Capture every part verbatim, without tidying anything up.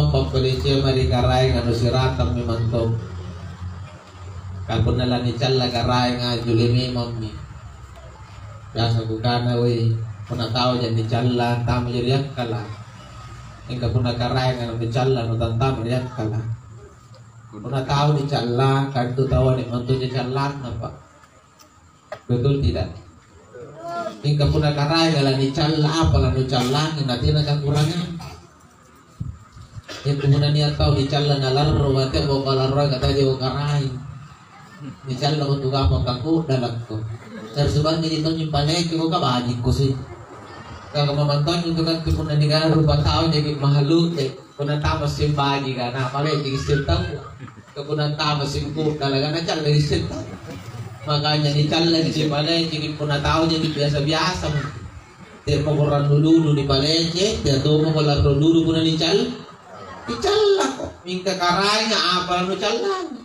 Pappalisiang mae ri Karaenga, nusiratang memang tong. Ka punna lanicalla Karaenga, jule memammi. Biasa kukana, "Weh, punna tau ja nicalla, tama ja ri akkala. Mingka punna Karaenga nunicalla, nutantama ri akkala." Punna tau nicalla, kantu taua nia' mantuja callanna, Pak. Betul tidak? Mingka punna Karaenga lanicalla, apa lanucallangi, na tena kakurangang. Itu punna nia' tau nicalla nalarro, mate boko larro kataja boko Karaeng. Nicalla untu' apa, kaku'dalakko. Terus bangngi tonji palekko, kabajikko sih. Kaka mamang tonji tu kan tu punna nigaru patau jadi mahluk, eh. Punna tama simbaji kana, apalagi isseng taua. Ka punna tama simpu'dalaka, nacalla isseng taua. Makanya nicalla ri sipaleci, punna tau jadi biasa-biasa. Te'mako rannu lulu nipalece, tea tomako larro lulu punna nical-, nicallako. Mingka Karaenga apa lanucallangi?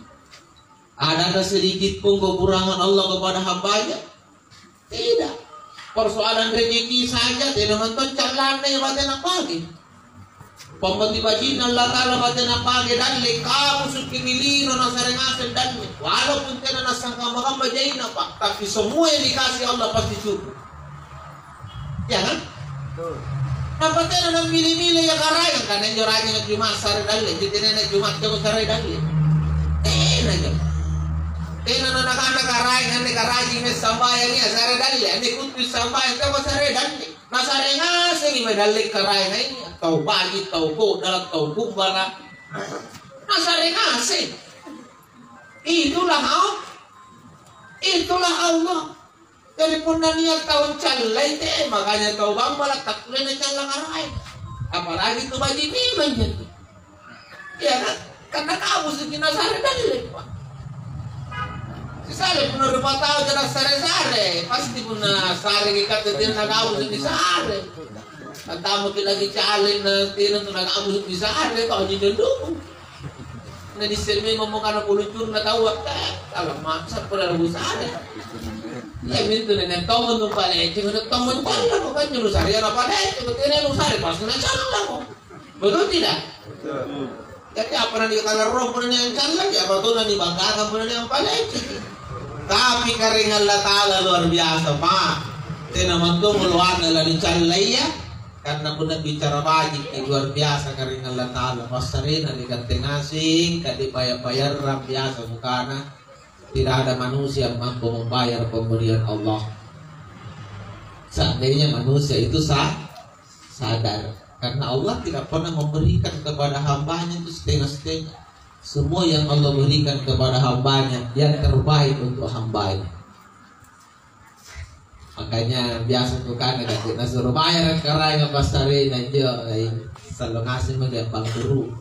Adakah sedikit pun kekurangan Allah kepada hambanya? Tidak. Persoalan rezeki saja, tena mantong callanna iya batena pagi. Pambati bajinna Allata'ala batena pagi dalle, kamu sukkini lino nasare ngaseng dalle. Walaupun tena nassangkamma-kamma jaina, Pak, tapi semua yang dikasih Allah pasti cukup. Ya kan? Betul. Nampa tena nammili-mili ya Karaeng, karena injo rajinga Jumat sare dalle, injo tenana Jumat coba sare dalle. Tena ja. Tena na nakana Karaeng, anne karajing sambayang iya sare dalle, anne kuttu sambayang coba sare dalle. Nasare ngasengi mae dalle Karaeng, tau baji, tau kodala, tau kumbala. Nasare ngaseng. Itulah Allah. Itulah Allah. Jari punna nia' tau callai te, makanya tau bambala takkulle nacalla Karaeng. Apalagi tu baji memang itu. Iya kan? Karena kamu suki nasare dalle, Pak. Sisare punna rupa tau tena sare-sare, pasti punna sareki katte tena kamu suki sare. Antamuki lagi caleg na tena tu nakamu suki sare, tau ji dendukung. Na disseng memang mo kana pulucurna taua, eh, kalau maksa pura lagu sare. Iya mintu nene tomon tu palece, nene tomon calla ko kan julu sare na palece, ko tena lu sare pas na calla ko. Betul tidak? Jadi apa na dikatakan roh punna nia' ancallaki, apa tona nibanggakan punna nia' ampaleceki. Tapi Karaeng Allata'ala luar biasa, Pak. Tena mantong oloanna lanicalla iya, karena punna bicara bajiki luar biasa Karaeng Allata'ala. Passarena ri katte ngaseng, kadi bayar-bayarrang biasa bukana. Tidak ada manusia yang mampu membayar pemberian Allah. Seandainya manusia itu sa-, sadar, karena Allah tidak pernah memberikan kepada hambanya itu setengah-setengah. Semua yang Allah berikan kepada hambanya yang terbaik untuk hambanya. Makanya biasa tu kana, nasuro bayara Karaeng passarena injo, eh, sallo ngaseng maki abbangkuru.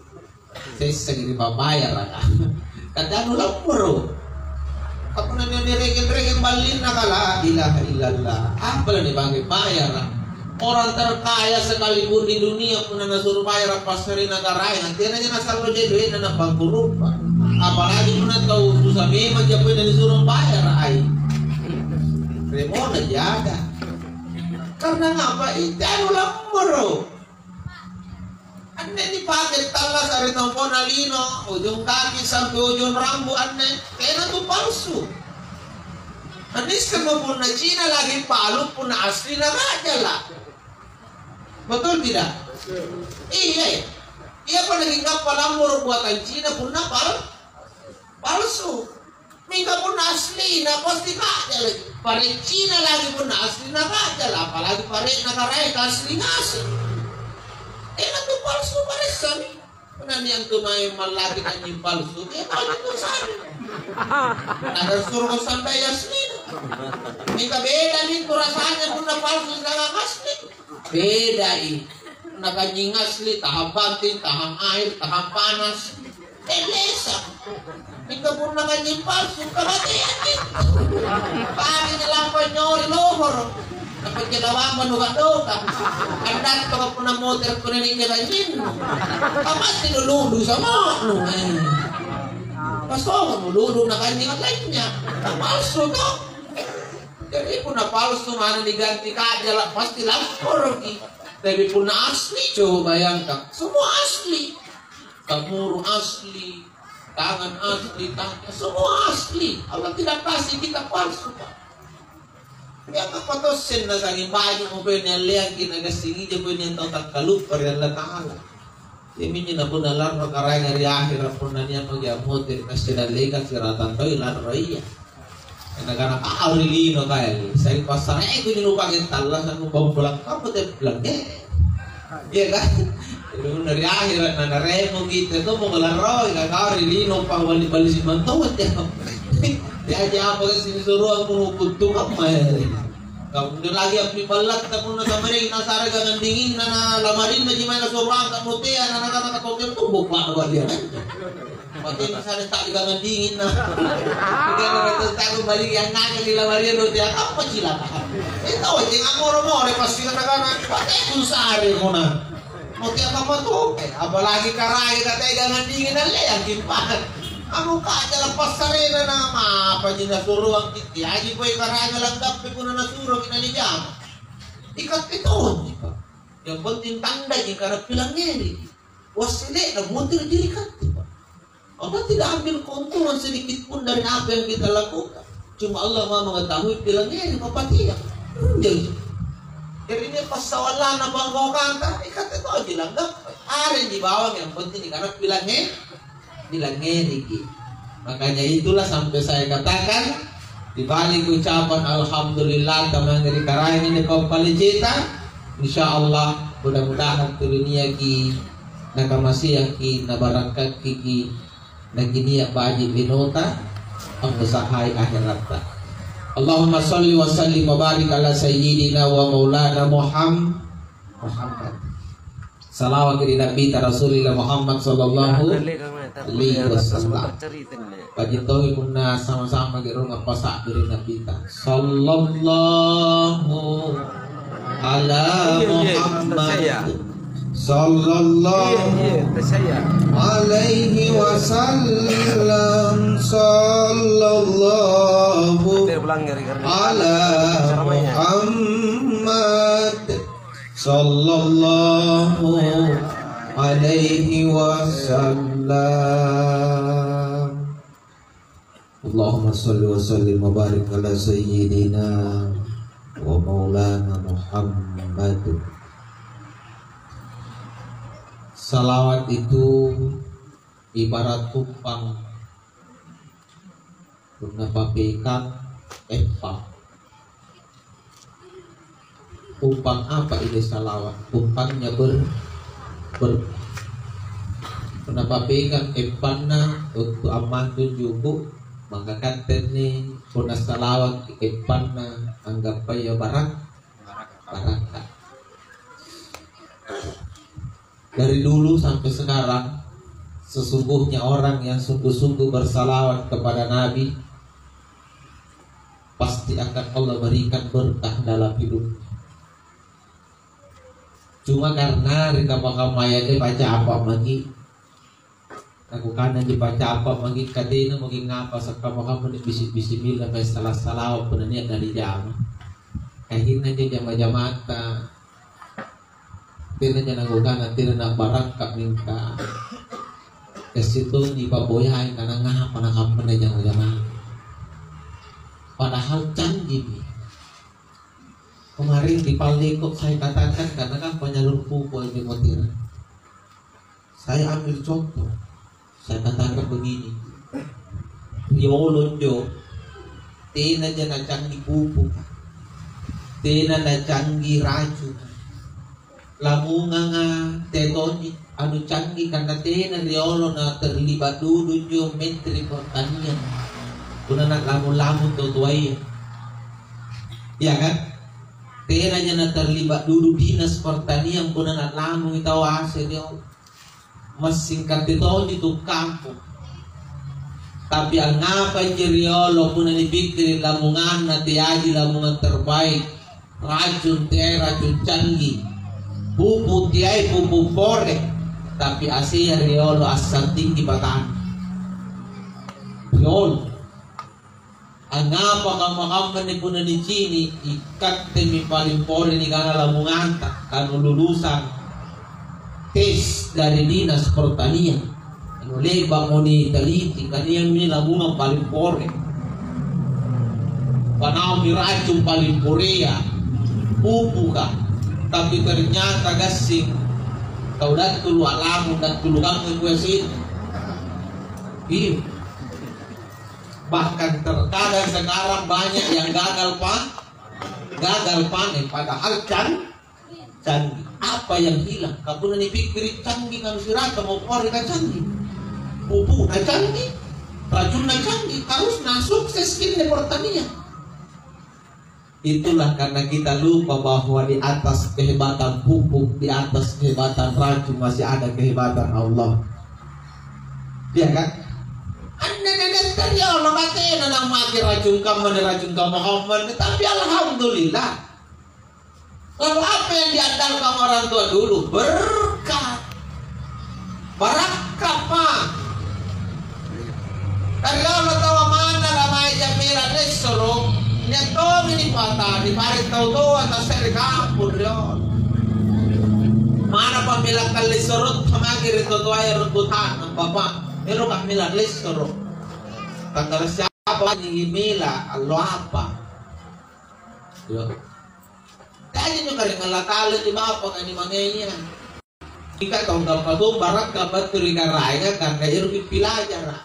Sessaki ri pambayaraka. Kata anu lammoro. Apa nani regen-regen ballinna ka, la ilaha illallah. Apa la nipange bayara? Orang terkaya sekalipun di dunia punna nasuro bayara passarena Karaeng, tenanja nasallo jai doe'na nabangkuruppa. Apalagi punna tau susah memang ja punna nisuro bayara, ai. Remona jaga. Karena ngapa? Ite anu lammoro. Anne nipake tallasa' ri tompona lino, ujung kaki sampai ujung rambu anne, tena tu palsu. Anissemo punna Cina lagi palu, punna aslina ra'jala. Betul tidak? Iya. Iya pada ngingappa lammoro buatan Cina punna pal-, palsu. Mingka punna aslina pasti ra'jalaki. Pare' Cina lagi punna aslina ra'jala, apalagi pare'na Karaeng asli ngaseng. Tena tu palsu paressami. Punna nia' antu mae mallaki anjing palsu, eh, palsu tu sare. Ada suruh sampai aslina. Mingka beda mi tu rasanya punna palsu siagang asli. Bedai. Punna kanynying asli, tahang banting, tahang air, tahang panas. Eh, lesa. Mingka punna kanynying palsu, kamateang. Pagi nilampa nyori lohoro. Napacceda bambang nuka-doka. Andattoka punna motere' punna ninja kanynyinnu. Kamatti nuludu sama'nu. Eh. Pastonga nuludu na kanynying lainnya. Palsu to. Jadi punna palsu mana diganti kajala, pasti lapporoki. Tapi punna asli, coba bayangkan, semua asli. Kamuru asli, tangan asli, tangan semua asli. Allah tidak kasih kita palsu, Pak. Biasa apa tosseng nasanging baji'mo pole nialleangki', nagassing ija pole nia' tau takkaluppa ri Allata'ala. Iaminjo napunna larro Karaenga ri ahera', punna nia' maki ammotere' nassidallekang siratang toi larro ia. Nakana, "Kau ri lino kae, sai passareku nupake tallasa' nubambulang kamu te bilang, eh." Iya kan? Punna ri ahera' na naremoki, tena tommo kalarroi, ka kau ri lino pawali-wali simantoa te. Jaji apa sing suruhku nukuttu kamma, eh? Kamu lagi appiballatta punna sambareki nasare gangang dinginna, na lamarinna ji mae nasuro angka' motea, na nakana, "Kau tentu boppa na balia." Mate nasare ta'li gangang dinginna. Kena betul tahu balik yang nanya di lamaria do dia apa cilaka. Itu aja ngangoro-ngoro pasti kata-kata, "Mate kusare mona." Mau tiap apa tuh? Eh, apalagi Karaenga kata gangang dingin alle yang kimpan. Anu kaca lepas sarena nama apa ji nasuruang kiti aji boy Karaenga langgappe kuna nasuro kita di jama. Ikat itu, Pak. Yang penting tanda ji karena bilang ngeri. Wassele'na mutir diri katte, Pak. Allah tidak ambil keuntungan sedikit pun dari apa yang kita lakukan. Cuma Allah Maha Mengetahui, bilang ngeri, mapatia. Jadi ini passawallana panggaukanta, ikatte toji langgappe. Areng di bawang, yang penting di karena bilang ngeri, bilang ngeriki. Makanya itulah sampai saya katakan, di balik ucapan alhamdulillah, tamang ri Karaenga ini pappalejeta, insya Allah, mudah-mudahan tuluniaki, nakamaseangki, nabarakkakki, nakinia' baji' linota, angusahai aheratta. Allahumma shalli wa sallim wa barik ala sayyidina wa maulana Muham-, Muhammad. Salawat ri Nabita Rasulillah Muhammad sallallahu alaihi wasallam. Baji' tongi punna sama-sama gerong appasa'bu ri Nabita. Sallallahu ala Muhammad. Sallallahu alaihi wasallam. Sallallahu ala Muhammad. Sallallahu alaihi wasallam. Allahumma shalli wa sallim wa barik ala sayyidina wa maulana Muhammad. Salawat itu ibarat tumpang. Punna papekang, eppa. Tumpang apa ini salawat? Tumpangnya ber-, ber-, punna papekang eppanna untu' ammantung juku', maka kattenni punna salawat eppanna anggappaya barak-, barakka'. Dari dulu sampai sekarang, sesungguhnya orang yang sungguh-sungguh bersalawat kepada Nabi, pasti akan Allah berikan berkah dalam hidupnya. Cuma karena ri kamma-kammaya te pacapa' maki', nakukana anjo pacapa' maki', ka tena maki' ngapa sakkamma-kamma ni bisi-, bisimilla mae sala-salawa punna nia' narijama. Kahinna anjo jama-jamata, tena ja nakukana tena nabarakka', mingka gassing tonji pa'boyai kana ngapa nakamma anjo jama-jamata. Padahal canggihmi. Kemarin di Palleko saya katakan, karena kan penyalur pupuk di Mutiara. Saya ambil contoh, saya katakan begini, riolo njo, tena ja nacanggih pupuk, tena nacanggih racun, lamunganga tetonji anu canggih, karena tena riolo na terlibat dulu njo Menteri Pertanian, punna na lamung-lamung tau toaya, iya kan? Tena ja na terlibat dulu Dinas Pertanian punna na lamung tau ase riolo. Massing katte tonji tu kampung. Tapi angngapa injo riolo punna nipikkiri lamunganna teaji lamungan terbaik, racun teai racun canggih, pupuk teai pupuk pore, tapi asea riolo assang tinggi batang. Riolo. Angngapa kamma-kamma anne punna nicini', ikattemi paling pole nikana lamunganta, kanu lulusan tes dari Dinas Pertanian. Le'ba'mo niteliti, kaniami lamungang paling pore. Panaumi racung paling porea, pupuka. Tapi ternyata gassing tau dattulu alamu, dattulu kamma kuaseng. Iya. Bahkan terkadang sekarang banyak yang gagal pa-, gagal panen, padahal can-, canggih. Apa yang hilang? Kapunna nipikkiri canggih, kanu sirata mau pore ka canggih. Pupukna canggih, racunna canggih, harusna sukses ini pertanian. Itulah karena kita lupa bahwa di atas kehebatan pupuk, di atas kehebatan racun masih ada kehebatan Allah. Iya kan? Anne nenek tadi Allah batena namake racun kamma, racun kamma, tapi alhamdulillah. Lalu apa yang diandalkan orang tua dulu? Berkat. Barakka, pa. Kariolo tau manna lamae jammera lessoro, nia' tongi nipata, nipare' tau toa tasse're kampong riolo. Mana pammela kallessoro tamaki ri totoaya rututana, Bapa, ero kammela lessoro. Tanggal siapa lagi mela, allo apa? Yo. Tanya nyo kare Allata'ala ri bapaka ni mangea. Mingka tau gappa to barakka battu ri Karaenga, karena ero pi pilajara.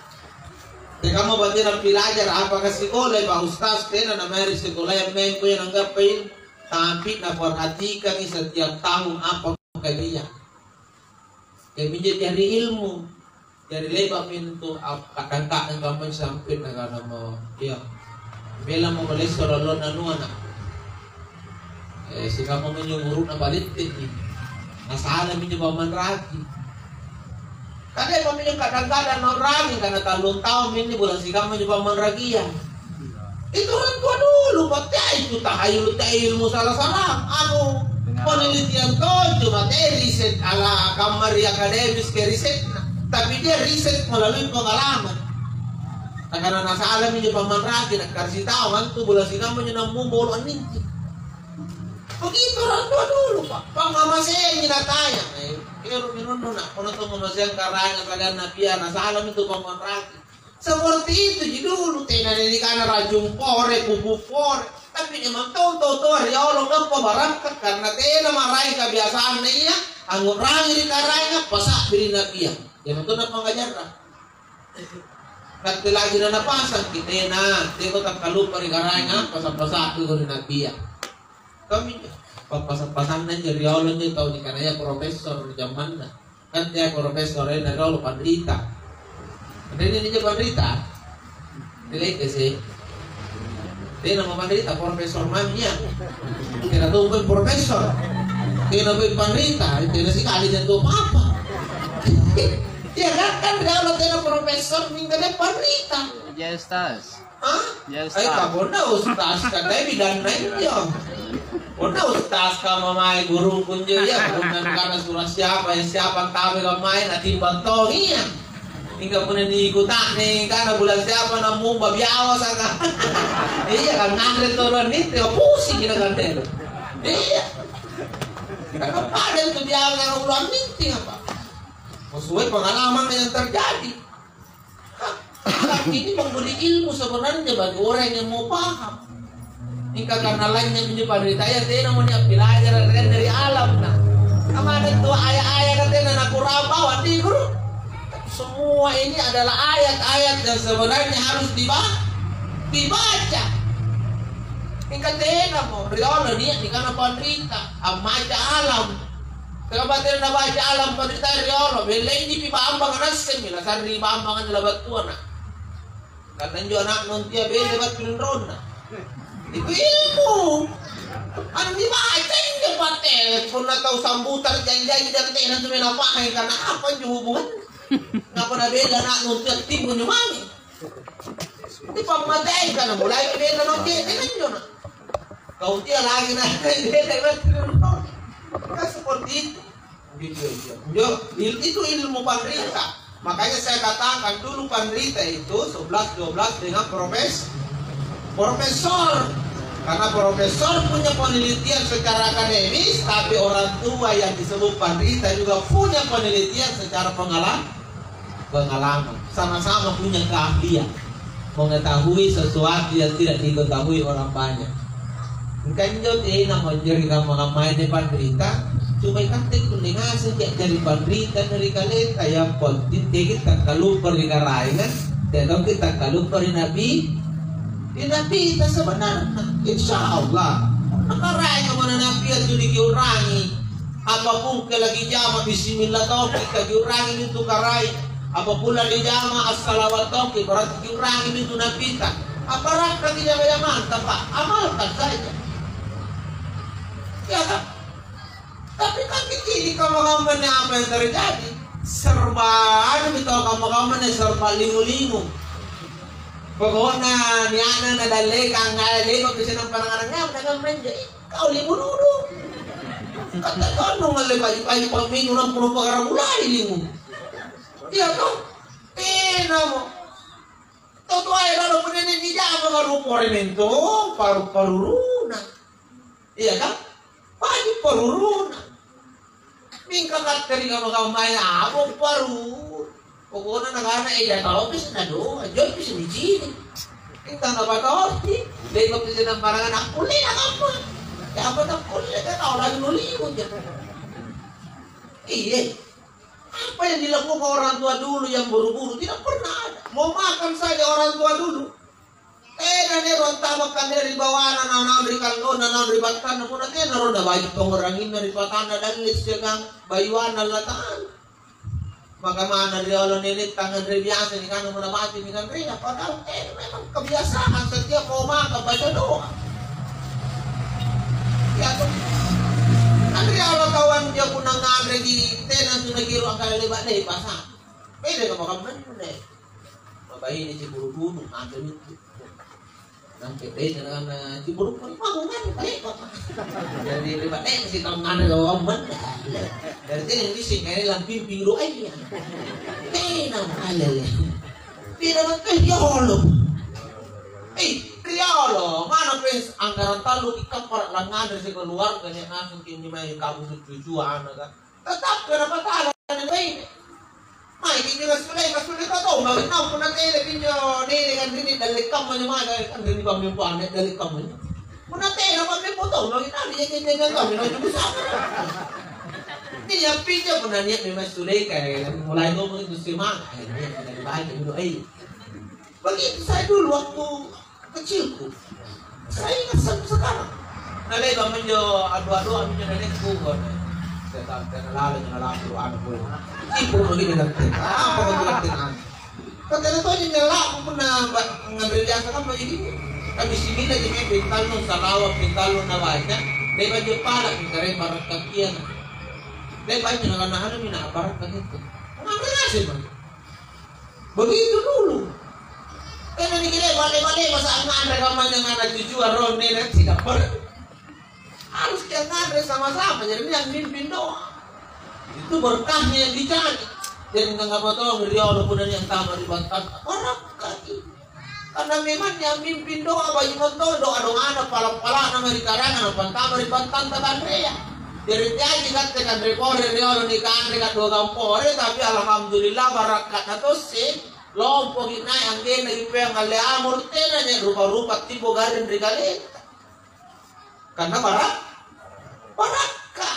Tekamma batena pilajara, apaka sikolai Pak Ustaz, tena namae ri sikolai ammempo ia nanggappai, tapi naperhatikangi setiap tahun apa kajia. Kaminjo jari ilmu. Jari le'ba'mi antu ap-, akkangka'nang kamma sampe nakanamo, iya. Belamo malessoro allonna anuana. Eh, sikamma minjo umuru'na palette'ji. Nasalami injo pammanraki. Kade paminjo kadang-kadang naurangin karena tallung taung minni bulang sikamma injo pammanrakia. Itu orang tua dulu, Pak. Teai itu tahayul, teai ilmu salah-salah. Anu, penelitian tonjo, Pak. Teai riset ala kamma ri akademis ke risetna. Tapi dia riset melalui pengalaman. Nah, karena nasalami injo pammanraki, nakkasi tau antu bola sikamma injo nammumba olo anninti. Begitu orang tua dulu, Pak. Pangngamaseangi natanya. Eh, ero minunnu nak, kono tu ngamaseang Karaenga kalian napia, nasalami tu pammanraki. Seperti itu ji dulu, tena nikana racung pore, pupuk pore. Tapi memang tau tau toa riolo nampa barakka karena tena maraeng kebiasaanna ia, angngu'rangi ri Karaenga, pasa'bi ri Nabia. Ia memang tena pangajarang. Nakke lagi na napasangki, tena, teko takkaluppa ri Karaenga, pasa-pasa'bi ri Nabia. Tomminjo, pappasa-pasanna injo riolo injo tau nikanaya profesor ri jammanna. Kan tea profesor, eh, na riolo panrita. Anrena injo panrita? Nilai ke sih. Tena mo panrita, profesor mami ya. Tena tu pun profesor. Tena pun panrita, tena sikali jantu apa-apa. Ya kan, kan riolo tena profesor, mingka dia panrita. Yes, tas. Hah? Yes, eh, tas. Ka punna ustaz, ka dai bidanna injo. Punna ustaz ka mamae gurungku injo, iya, punna kana surah siapa, ya siapa, tabe ka mae, na timbang tong, iya. Mingka punna nikuta'ni, kana bulan siapa, na mumba biawa saka. Iya, kan nganre toro nitte, pusing kita kan deh. Iya. Karena pada itu biawa, karena ulang ninti apa. Sesuai pengalaman yang terjadi. Akhlak ini memberi ilmu sebenarnya bagi orang yang mau paham. Mingka karena lainnya minjo panritaya tena mo niappilajara dari, dari alam, nah. Amana tu ayat-ayat tena nakurang bawang di guru. Semua ini adalah ayat-ayat yang sebenarnya harus diba-, dibaca. Mingka tena mo riolo nia nikana panrita, ammaca alam. Tena batena nabaca alam panrita riolo, bellei pi bambang nassemmi, nasarri bambang anjo labattuana. Karena injo ana'na untia belle battu rinronna. Itu ilmu. Anu dibaca injo patte, punna tau sambutan janji-janji dan tena tu mena pahang, karena apa injo hubungan? Ngapa nabella ana'na untia timbo injo mami? Dipammatei, karena mulai bella no tena injo na. Kau tia lagi na bella battu rinronna. Kan seperti itu. Gitu, gitu. Yo, il-, itu ilmu panrita. Makanya saya katakan dulu panrita itu sebelas dua belas dengan profes-, profesor. Karena profesor punya penelitian secara akademis, tapi orang tua yang disebut panrita juga punya penelitian secara pengala-, pengalaman, sama-sama punya keahlian mengetahui sesuatu yang tidak diketahui orang banyak. Engkanjo tena manjari kamma-kammaya panrita, cuma ikatte kulle ngaseng jari panrita ri kaleta, yang penting teki takkaluppa ri Karaenga, tena tongki takkaluppa ri Nabi. Ri Nabita sebenarnya, insya Allah, nakaraenga mana Nabi itu dikiurangi. Apapun ke lagi jama, bismillah tongki, kakiurangi itu Karaeng. Apapun lagi jama, assalawat tongki, berarti kiurangi itu Nabita. Apa rakkaki jama-jamanta, Pak? Amalkan saja. Ya kan? Tapi kan kicini kamma-kamma apa yang terjadi? Serba anu mi tau kamma-kamma nih, serba lingu-lingu. Pokokna nia'na nadallekang, eh, le'baki senang parangarang apa, nakamma injo, eh, kau limu dudu. Kata kau ngalle baju-baju pamminyo nampa nupakara mulai limu. Iya toh? Tenamo. Tau toae lalo punna nia' nijama baru pore mento, paru-paruruna. Iya kan? Baju paruruna. Mingka katte ri kamma-kammaya abo paru. Pokokna nakana eja tau pis nadoa, joi pis nicini. Mingka napataoki, le'baki senang parangan akkulle nakamma. Ya apa nakkulle ka tau lagi nuliu ja. Iya. Apa yang dilakukan orang tua dulu yang buru-buru? Tidak pernah ada. Mau makan saja orang tua dulu. Tena nia' antama' kande ri bawana, naung-naung ri kallona, naung ri battanna, punna tena ro nabaji' pangngeranginna ri patanna dalli' siagang bayuanna Allata'ala. Maka manna riolo nene' tangnganre biasa nikanre punna baji' nikanrea, padahal tena, memang kebiasaan setiap mau makan baca doa. Ya toh? Kan riolo tau anjo punna nganreki tena antu nakiero' angkana leba'-lebasa. Beda kamma-kammanne. Mabaine ciburu-buru, ada lucu. Nampe beda na ciburu-buru, mau kan baik apa? Jadi leba' tena sitau nganre kamma-kammanne. Dari tena yang bising kayak lampimping doa iya. Tena alele. Tidak betul yolo. Eh, riolo, mana pes anggaran tallu di kampara langnganre sekeluarga nia' ngaseng kini mai kamu cucu anak kan. Tetap kenapa talang nene' baine. Mai kinjo kasule, kasule tau tau mawin naung punna tena pinjo nene' kan rini dalle' kamma nyo maka kan rini pammempoanne dalle' kamma nyo. Punna tena pammempo tau mawin naung iya kinjo nyo tau mawin naung bisa. Nia' pinjo punna nia' memang sule kayak mulai ngomong itu semangat. Nia' dari baik itu eh. Begitu saya dulu waktu kecilku. Saya ingat sampai sekarang. Naleba minjo adu-adua minjo nenekku. Tena lalo nyo nalaku anu pole. Ibu begini nanti. Apa kau bilang tena? Katanya tau nyo nalaku punna nganre biasa kan begini. Tapi simila jadi pintalnu salawa pintalnu nabaca. Leba je pala pintareng barakkakian. Leba nyo nalana anu mina barakka itu. Nganre ngasih bang. Begitu dulu. Tena nikile bale-bale masa nganre kammanya ngana cucua ronne dan tidak ber. Harus kita nganre sama-sama jadi ini yang mimpin doa. Itu berkahnya yang dicari. Jadi nggak apa tahu riolo punna yang tama di bantan. Orang kaki. Karena memang yang mimpin doa bagi mentong doa dongana pala-palana mari karangana pantama ri bantanta kanrea. Jari teaji katte kanre pore riolo nikanre kadua gampore, tapi alhamdulillah barakka'na tosse. Lompoki nai anggena ipeang alle amur tena nye rupa-rupa timbo garring ri kaleta. Karena barak barakka.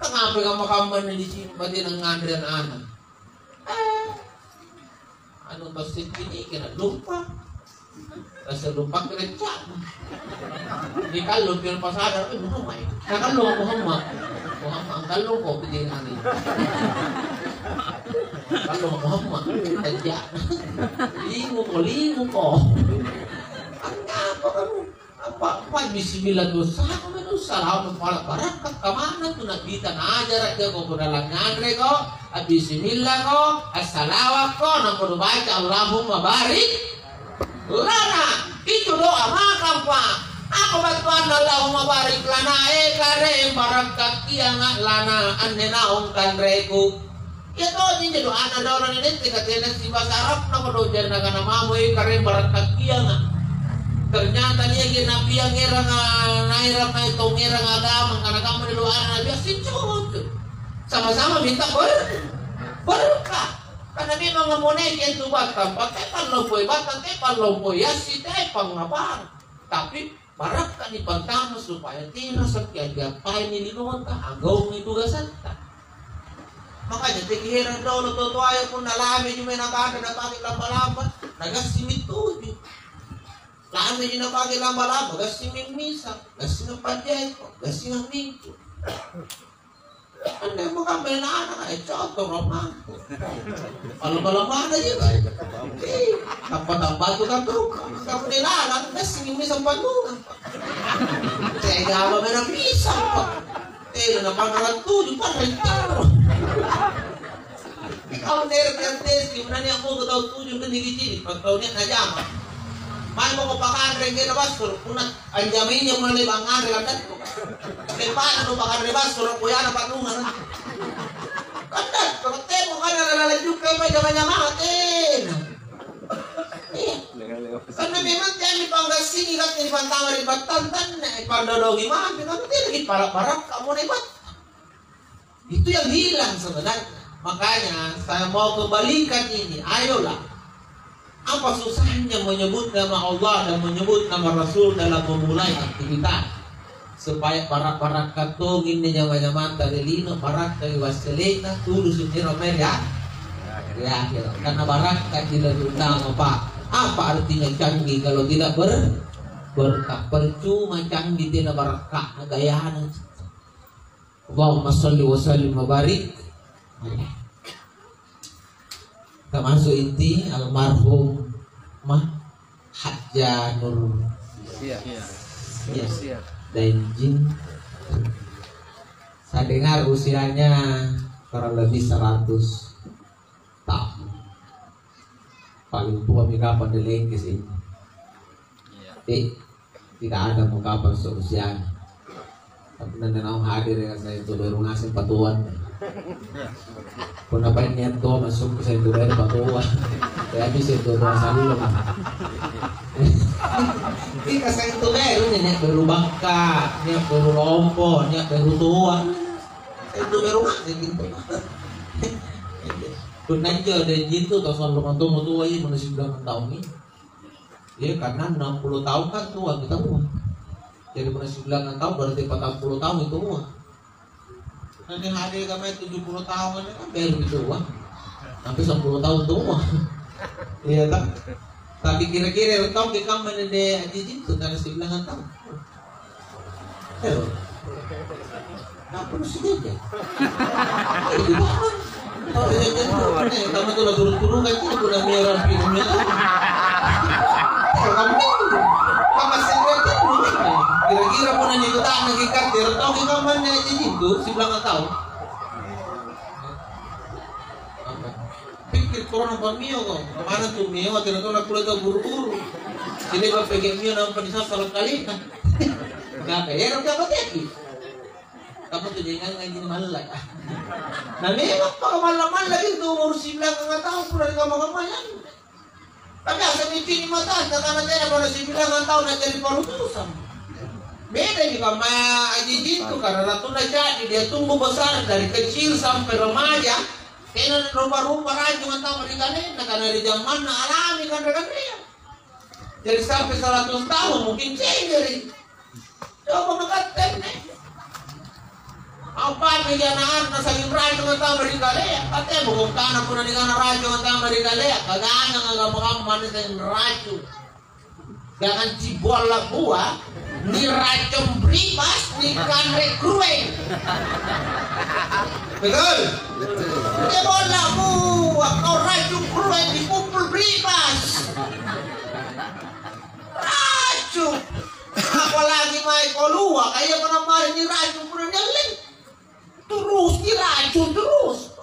Kangapai kamma-kamma anne di sini batena nganre anak-anak? Eh, anu masjid ini kena lupa. Rasa lupa kena cak. Di kallong kena pasada, eh, Muhammad. Nah, kallong Muhammad. Muhammad, kallong kok begini aneh. Kallong Muhammad. Aja. Lingu ko, lingu ko. Apa kamu? Apa, apa, bismillah dosaku menu salamu pala barakka kamana tu nabita najara jako punna langnganreko, abismillako, assalawakko, nampa nubaca Allahumma barik lana. Itu doa makampa. Apa battuanna Allahumma barik lana? Eh, Karaeng barakkakianga lana anne naung kanreku. Iya tojeng injo doanna riolo nette ka tena sibasa Arabna kodong jari nakana mamoi Karaeng barakkakianga. Ternyata niaki nabi angngeranga naerang mae tau ngerang agama angkana kamma ri doanna nabi assing cocok. Sama-sama minta ber berkah. Karena Memang ammoneki antu battang, pakai pallompoi battang, te pallompoi assi, te pangngapang. Tapi barakka nipantama supaya terasaki a'jappaini linota, anggaungi tugasatta. Makanya teki herang dolo totoaya punna lameji mae nakanre napake lamba-lamba, nagassimi tuju. Lameji napake lamba-lamba, gassimi misa, gassing pa'jeko, gassing minggu. Anne mo kambe ana', eh, cotoro mangko. Kalau-kalau mana ji, Pak? Eh, tampa-tampa tu kan tu, kamu dilarang, gassing misa panunga. Tega apa merah pisang, Pak? Eh, na pangkalan tuju, Pak, rentaro. Kau nere pian testi, menania mo tau tuju kan digicini, pas tau nia najama. Mai mako pakanre kena basur, punna anjamainya mulai banganre kan. Lepana nu pakanre basur, kuyana panunga. Kan, temo kana lalalang juga mai jama-jama tena. Iya. Karena memang tiang dipanggassingi kan, dipantama ri battang tanne, eh, pandodongi mami, tapi tiang lagi para-para kamu nih, Pak. Itu yang hilang sebenarnya. Makanya saya mau kembalikan ini, ayolah. Apa susahnya menyebut nama Allah dan menyebut nama Rasul dalam memulai aktivitas? Supaya para-para katong ini nyama-nyamanta ri lino, barakkai wassele'na, tulusu' niro mae ri a-, ri akhira. Karena barakka tidak utama, Pak. Apa artinya canggih kalau tidak ber-, berkah? Percuma canggih tena barakka, gayana. Allahumma sholli wa sallim wa barik alaih. Termasuk inti almarhum Mah Hajjah Nur. Iya. Iya. Iya. Daeng Jin. Saya dengar usianya kurang lebih seratus tahun. Paling tua mi kapang ri Lengke sih. Iya. Eh, tidak ada mau kapang seusianya. Tapi nanti naung hadir ya, saya itu baru ngasih patuan. Punna paeng nia' toa masukku, saya itu baru patuan. Saya bisa itu toa sallo. Kita saya itu baru nih, nia' baru bakka, nia' baru lompo, nia' baru toa. Saya itu baru ngasih gitu. Punna injo ada gitu, tau sallo matomo toa, iya, mana sembilan tahun ini. Iya, karena enam puluh tahun kan tua kita tua. Jadi, punna sembilan tahun berarti patang puluh tahun itu tua. Nanti hari kami tujuh puluh tahun ini kan baru itu tua. Sampai sepuluh tahun tua. Iya, tak? Tapi kira-kira tahu ke kamu ini Haji Jintu karena sembilan tahun. Ayo. Apa lu sih dia? Ayo, di mana? Tahu dia kan, eh, kamu tuh lah turun-turun kan, itu udah merah pintunya tuh. Ayo, kamu itu. Kamu masih lihat kan, lu kan? Kira-kira pun nanya ke tanah, ke kater, tahu ke kamu mana aja itu, si belakang tahu. Apa? Pikir korang apa mio kok? Mana tuh mio? Tena tau nakkulle tau buru-buru. Sini kau pegang mio nampa disassalang kalina. Kenapa? Ya, kenapa teki? Kamu tuh jangan ngaji malla. Nah, memang paka malla-malla itu umur sembilan tahun pura di kamar-kamarnya. Tapi asal micini matanta karena tena pada sembilan tahun na jadi parutusan. Beda juga sama Aji Jintu karena ratu na jadi dia tumbuh besar dari kecil sampai remaja. Tena rupa-rupa racung antama ri kalenna, karena ri jamanna alami kanre-kanrea. Jadi sampai seratus tahun mungkin cengeri. Coba makattenne. Apa ri anak-anak sanging racung antama ri kalea? Katemu kong kana punna nikana racung antama ri kalea, kagangang agama-agama sanging racung. Jangan cibolla bua, niracung bribas, nikanre krueng. Betul? Cibolla bua, kau racung krueng, dipupul bribas. Racung. Apalagi mae kolua, kaya mana mae niracung, pura nialleng. Terus niracung terus.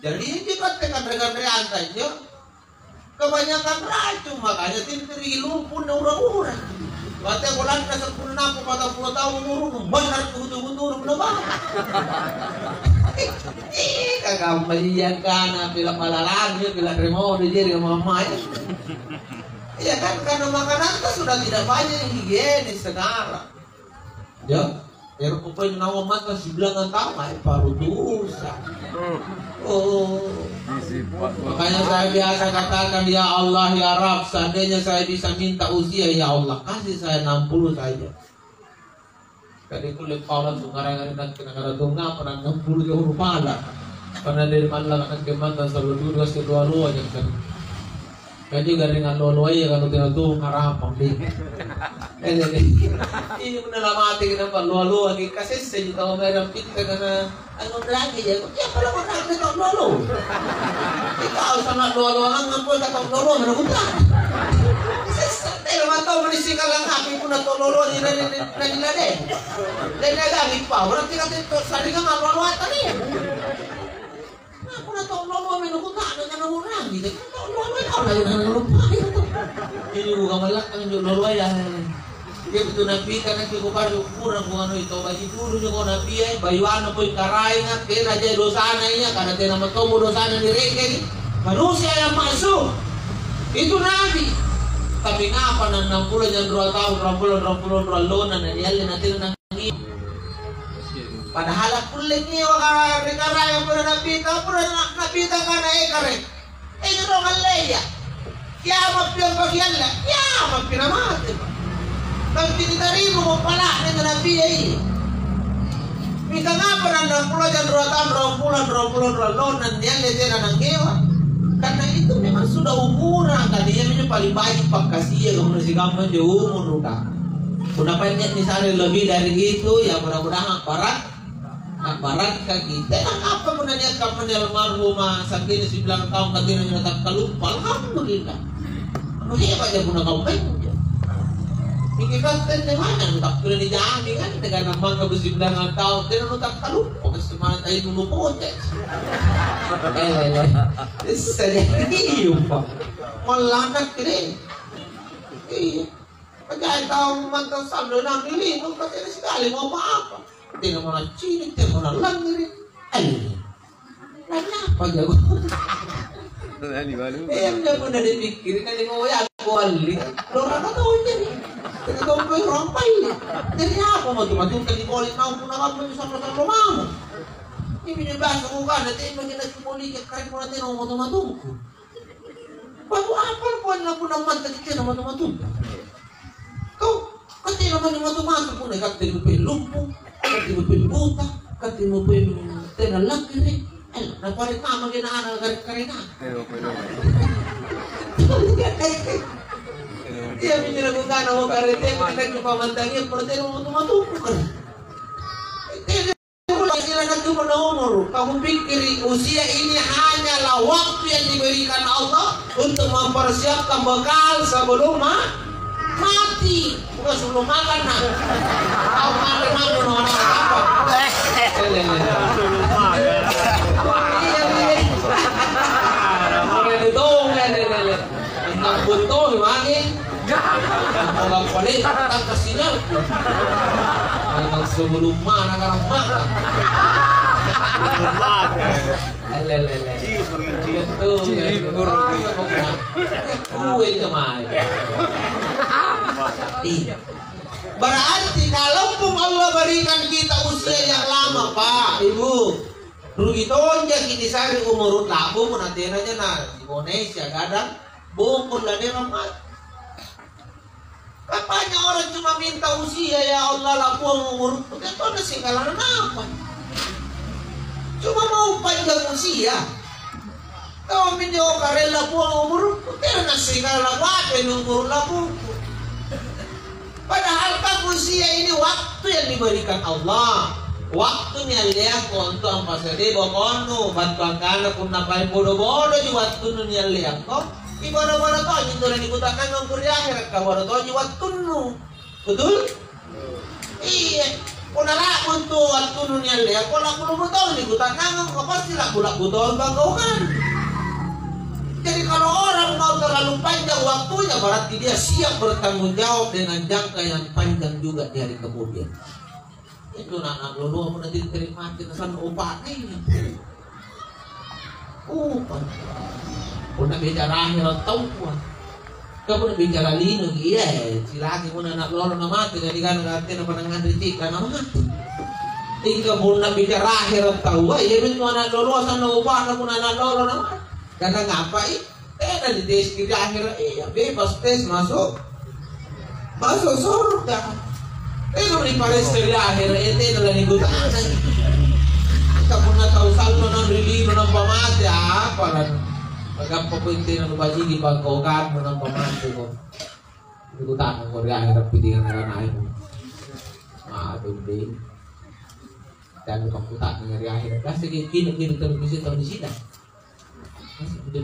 Jadi, ini kan kanre-kanreanta injo. Kebanyakan racun, makanya tintiri lumpuhna urang-urang. Mate bolanta sepuluh nampa patang puluh tahun umurmu, benar kutu-kutu urung bang. Ih, kagak melihat kana, pila palalang, pila remoto, jadi mamae. Iya kan, karena makananta sudah tidak banyak yang higienis sekarang. Ya. Ero' pokoknya naung mata sibilangang taung, eh, parutusa. Oh. Makanya saya biasa katakan, "Ya Allah, ya Rabb, seandainya saya bisa minta usia, ya Allah, kasih saya enam puluh saja." Kadi kulle pahala tu ngarang-ngarang nakke nakana tu ngapa na enam puluh jolo pala. Karena dari mallang nakke mata selalu dulu kasih loa-loa jangka. Kaji garring allo-alloa iya, kalau tena tu ngarapang deh. Eh, deh, deh. Iya, punna namate ki nampa allo-alloa ki, kasesse ji tau mae rampitta kana anu lagi ya. Iya, pala kau nak tau allo-allo. Ikau sama allo-alloa ngang pole tau allo-alloa mana buta. Sessa, tena mantau manisi kalang api punna tau allo-alloa ni, ni, ni, ni, ni, ni. Dan ada lagi pa, berarti kan itu sandingan allo-alloa tadi. Nah, punna tau loloa memang kuta'nang, nanuu'rangi, tau loloa memang kau lagi nanuu'rangi. Jadi bukan malakang injo loloa ya. Dia betul Nabi karena cukup ada ukuran bukan itu baju dulu juga Nabi ya, bayu anak pun karaenga, tena aja dosana iya, karena tena matomo dosana direkeng. Manusia yang maksum itu Nabi. Tapi ngapa na enam puluh jam dua tahun, dua puluh, dua puluh, dua lona, na nialle na tena Padahal akkulle nyewa ka-, ri karaeng pura Nabita, pura na-, Nabita kana, "Eh, kare, eh, injo tau malleia. Kiamappi ampakialla, kiamappi namate." Tapi nitarimamo pala'na anjo Nabia iya. Mingka ngapa na annang pulo jang rua taung, ruampulo, ruampulo, ruallonna nialle tena nangngewa? Karena itu memang sudah umurang, kan iyaminjo paling baji' pakkasianga, punna sikamma anjo umuruka. Punna banne nisare lebih dari itu, ya mudah-mudahan a'bara-, a'barakkaki. Tena apa punna nia' kammana almarhuma sa'genna sibilang taung katinroja natakkaluppa, alhamdulillah. Anu heba'ja punna kaummenja. Iki kan tenne manna anu takkula nijamingang negana mangka sibilang taung tena natakkaluppa, kasi mata itu nupoce. Eh, eh, eh. Issa jadi iya, Pak. Mallanak deh. Iya. Pajai tau mantang sallo nang ri lino, ka tena sikali mo apa-apa. Tena mo naccini', tena mo nallangngere'. Eh. Nanyapa jago? Nani balu? Eh, udah pernah dipikkiri, kan di mau ya, aku alli. Loraka tau jadi. Tena tau kau rampai. Jadi apa matu-matuta di poli mau punna apa, sallo-sallo mau. Ini bahasa bukan, nanti makin lagi poli, kayak kau nanti mau matu-matuku. Baru apa poinna punna mantaki tena matu-matunna? Kau, kan tena matu-matu punna katte lupe lumpu, katte lupe buta, katte lupe tena lakkiri. Eh, napare tama kena ana kare-karena. Iya, minjo nakutana mo karete, minjo pamantangi, poro tena matu-matu. Tena Kau pikkiri, usia ini hanyalah waktu yang diberikan Allah untuk mempersiapkan bekal sebelum ma-, mati. Bukan sebelum makan, nah. Kau makan, makan, no, no, apa? Iya, iya. Mulai ditong, ya, ya, ya, ya. Tentang buntong, lagi. Orang paling tak kasih nyampe. Memang sebelum mana karena mana. Lelele. Betul. Kue kemarin. Iya. Berarti kalaupun Allah berikan kita usia yang lama, Pak, Ibu, rugi tonjaki di sari umur lambung, na tenanya na Indonesia gadang. Bokong la memang mati. Kan banyak orang cuma minta usia, "Ya Allah, lapuang umurku." Tentu na singgalana apa? Cuma mau panjang usia. Kau minjo karella puang umurku, tena na singgalana apa umur lapuku. Padahal kan usia ini waktu yang diberikan Allah. Waktu nialleangko untuk ampasadiai bokonnu, battu angkana punna paeng bodo-bodoji wattunnu nialleangko, ibodo-bodo tonji tuli nikuta'nangngangko ri aheraka, bodo tonji wattunnu. Betul? Iya. Punna la'bu tu wattunnu nialleangko, la'bu-la'bu tong nikuta'nangngangko, pasti la'bu-la'bu tong panggaukang. Jadi kalau orang mau terlalu panjang waktunya, berarti dia siap bertanggung jawab dengan jangka yang panjang juga di hari kemudian. Itu na-, na loloa punna tintere' mate, nasanna upa'na ini. Upa'. Punna bicara ahera' taua. Ka punna bicara lino, iya, cilaki punna na lolo na mate, jadi kana tena pada nganre cika na mate. Mingka punna bicara akhera taua, iami antu ana' loloa sanna' upa'na punna ana' lolo na. Karena ngapai? Tena di tes di akhera, iya, bebas tes masuk. Masuk surga. Tena ri paressa ri akhera, eh, tena la nikutanai. Mingka punna tau sallo na ri lino nampa mate, apa lan? Pagappa ko tena nubajiki pangkaukannu nampa mate ko. Nikutanai ko ri akhera pitingan anak-anakmu. Aduh, deh. Dan pakkuta'nang ri akhera, "Kasi kikini kini tau bisi tau di sida?" Kasi kudu.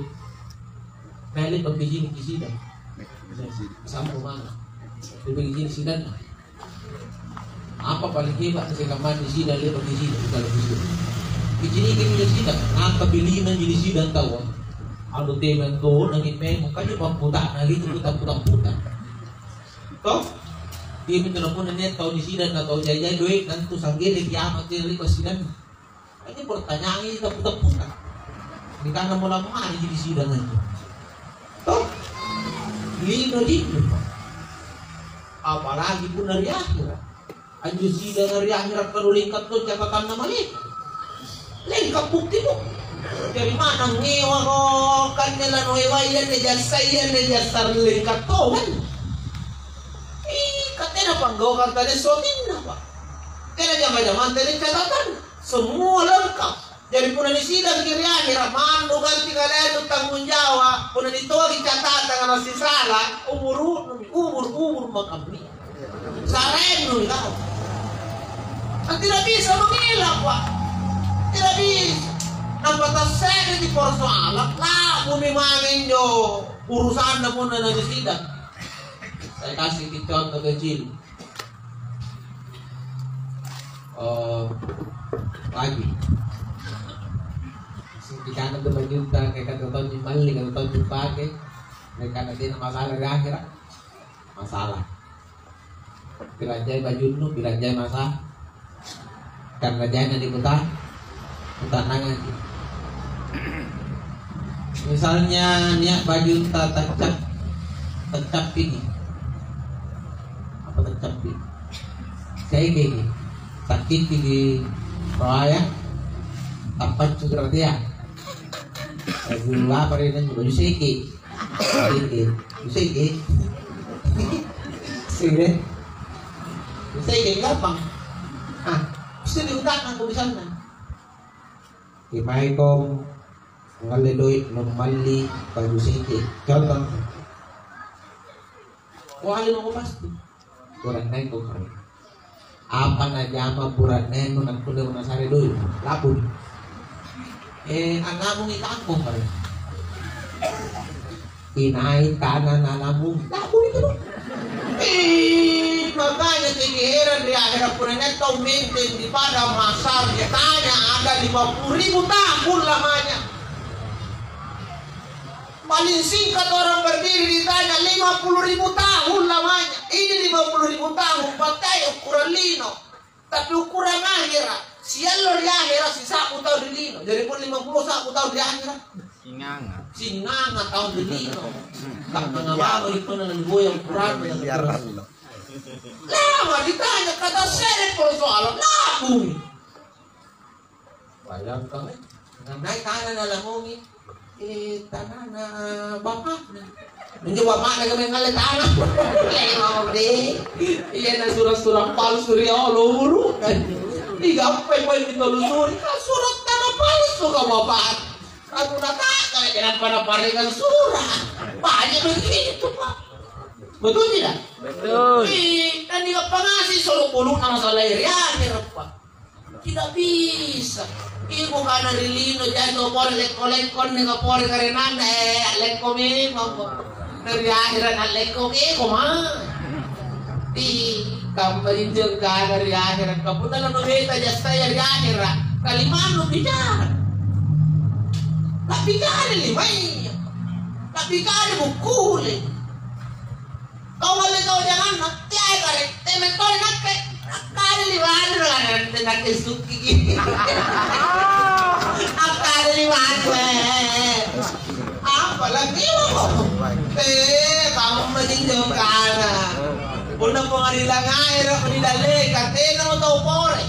Mele pabbijini ki sida. Sampo mana? Pabbijini sidanna. Apa paling hebat sih kamar di sida, lepas di sida, di dalam di sida. Bicini kini di sida, nampa bilina jadi sida tau. Anu teman tuh, nangi memang kan dia pakkuta'nang gitu, putar-putar-putar. Toh? Iami tena punna nia' tau nisida na tau jai-jai doe'na antu sanggele kiama'ki ri passidanna. Ini pertanyaan ini teppu-tepputa. Nikana mola-molai ji di sidang anjo. Toh? Lino jinjo. Apalagi punna ri akhera. Anjo sidanga ri akhera kanu lengka to catatanna malaeka. Lengka bukti bu. Jari manna ngewako kanne lanoewai anne jassai anne jassar lengka to kan? Ih, ka tena panggaukang tania sotinna, Pak. Tena jama-jamang tania catatan. Semua lengkap. Jari punna nisidangki ri akhera, mannu ganti kaleaji tanggung jawab. Punna nitoaki catatanga nasisala, umuru'nu, umur-umur makammi. Saraennu kau. Kan tidak bisa mengelak, Pak. Tidak bisa. Nampa tasse'reki persoalan, la'bumi mange injo urusanna punna nanisida. Saya kasih contoh kecil. Oh, lagi. Singkikana tu bajunta, kayak kata tahun malli, kata tahun pake, kayak kata tena masalah di akhirat. Masalah. Piranjai bajunnu, piranjai masa. Karena jaina di kota, kota nangaji. Misalnya niat bajunta taccap, taccappi. Apa taccappi? Kayak gini. Takkiki di roaya, tappaccu keratea. Baju apa dia nanya? Baju seke. Seke. Seke. Seke. Seke gampang. Ah, mesti diutakkan kok di sana. Kimaiko ngalle doe' memmalli baju seke. Contoh. Kuali mako pasti. Bura'nengko kare. Apa najama bura'nenu nakkulle nasare doe'? Labui. Eh, anabungi kampong kare. Inai tana nalabung. Labui itu. Eh, makanya jadi heran di akhirat punna tau menteng di padang mahsyar ditanya ada lima puluh ribu tahun lamanya. Paling singkat orang berdiri ditanya lima puluh ribu tahun lamanya. Ini lima puluh ribu tahun pakai ukuran lino. Tapi ukuran akhirat, siallo ri akhirat sisa'bu taung ri lino. Jari pun lima puluh sa'bu taung ri akhirat. Singanga. Singanga taung ri lino. Tak mengapa itu nanti goyang ukuran. Miliaran lino. Lama ditanya kata sere persoalan labung. Bayangkan, eh. Nandai tana nalamungi, eh, tanana bapakna. Injo bapakna kami ngalle tana. Lewat deh. Iya, na sura-sura palsu ri olo uru. Digampai poeng ditelusuri, kan surat tanah palsu ka bapak. Aku nataka, kenapa naparekan surat? Banyak begitu, Pak. Betul tidak? Betul. Ih, dan dia pengasi solo puluh nama salah iri akhir, Pak. Tidak bisa. Ibu kana ri lino, jai tau pore lekko-lekko anne kapore karenanna, eh, lekko memang. Dari akhirat allekko keko ma. Di kamma jinjo kana ri akhirat. Kapunna lano beta jassaya ri akhirat. Kalimannu bicara. Tapi kare limai. Tapi kare bukkule. Kau alle kau janganna, teai kare, teme tole nakke. Akkale limannu, nakke sukki. Akkale limannu, eh. Apa lagi mo? Eh, kamma jinjo kana. Punna pengadilan akhera, punna dallekang, tenamo tau pore.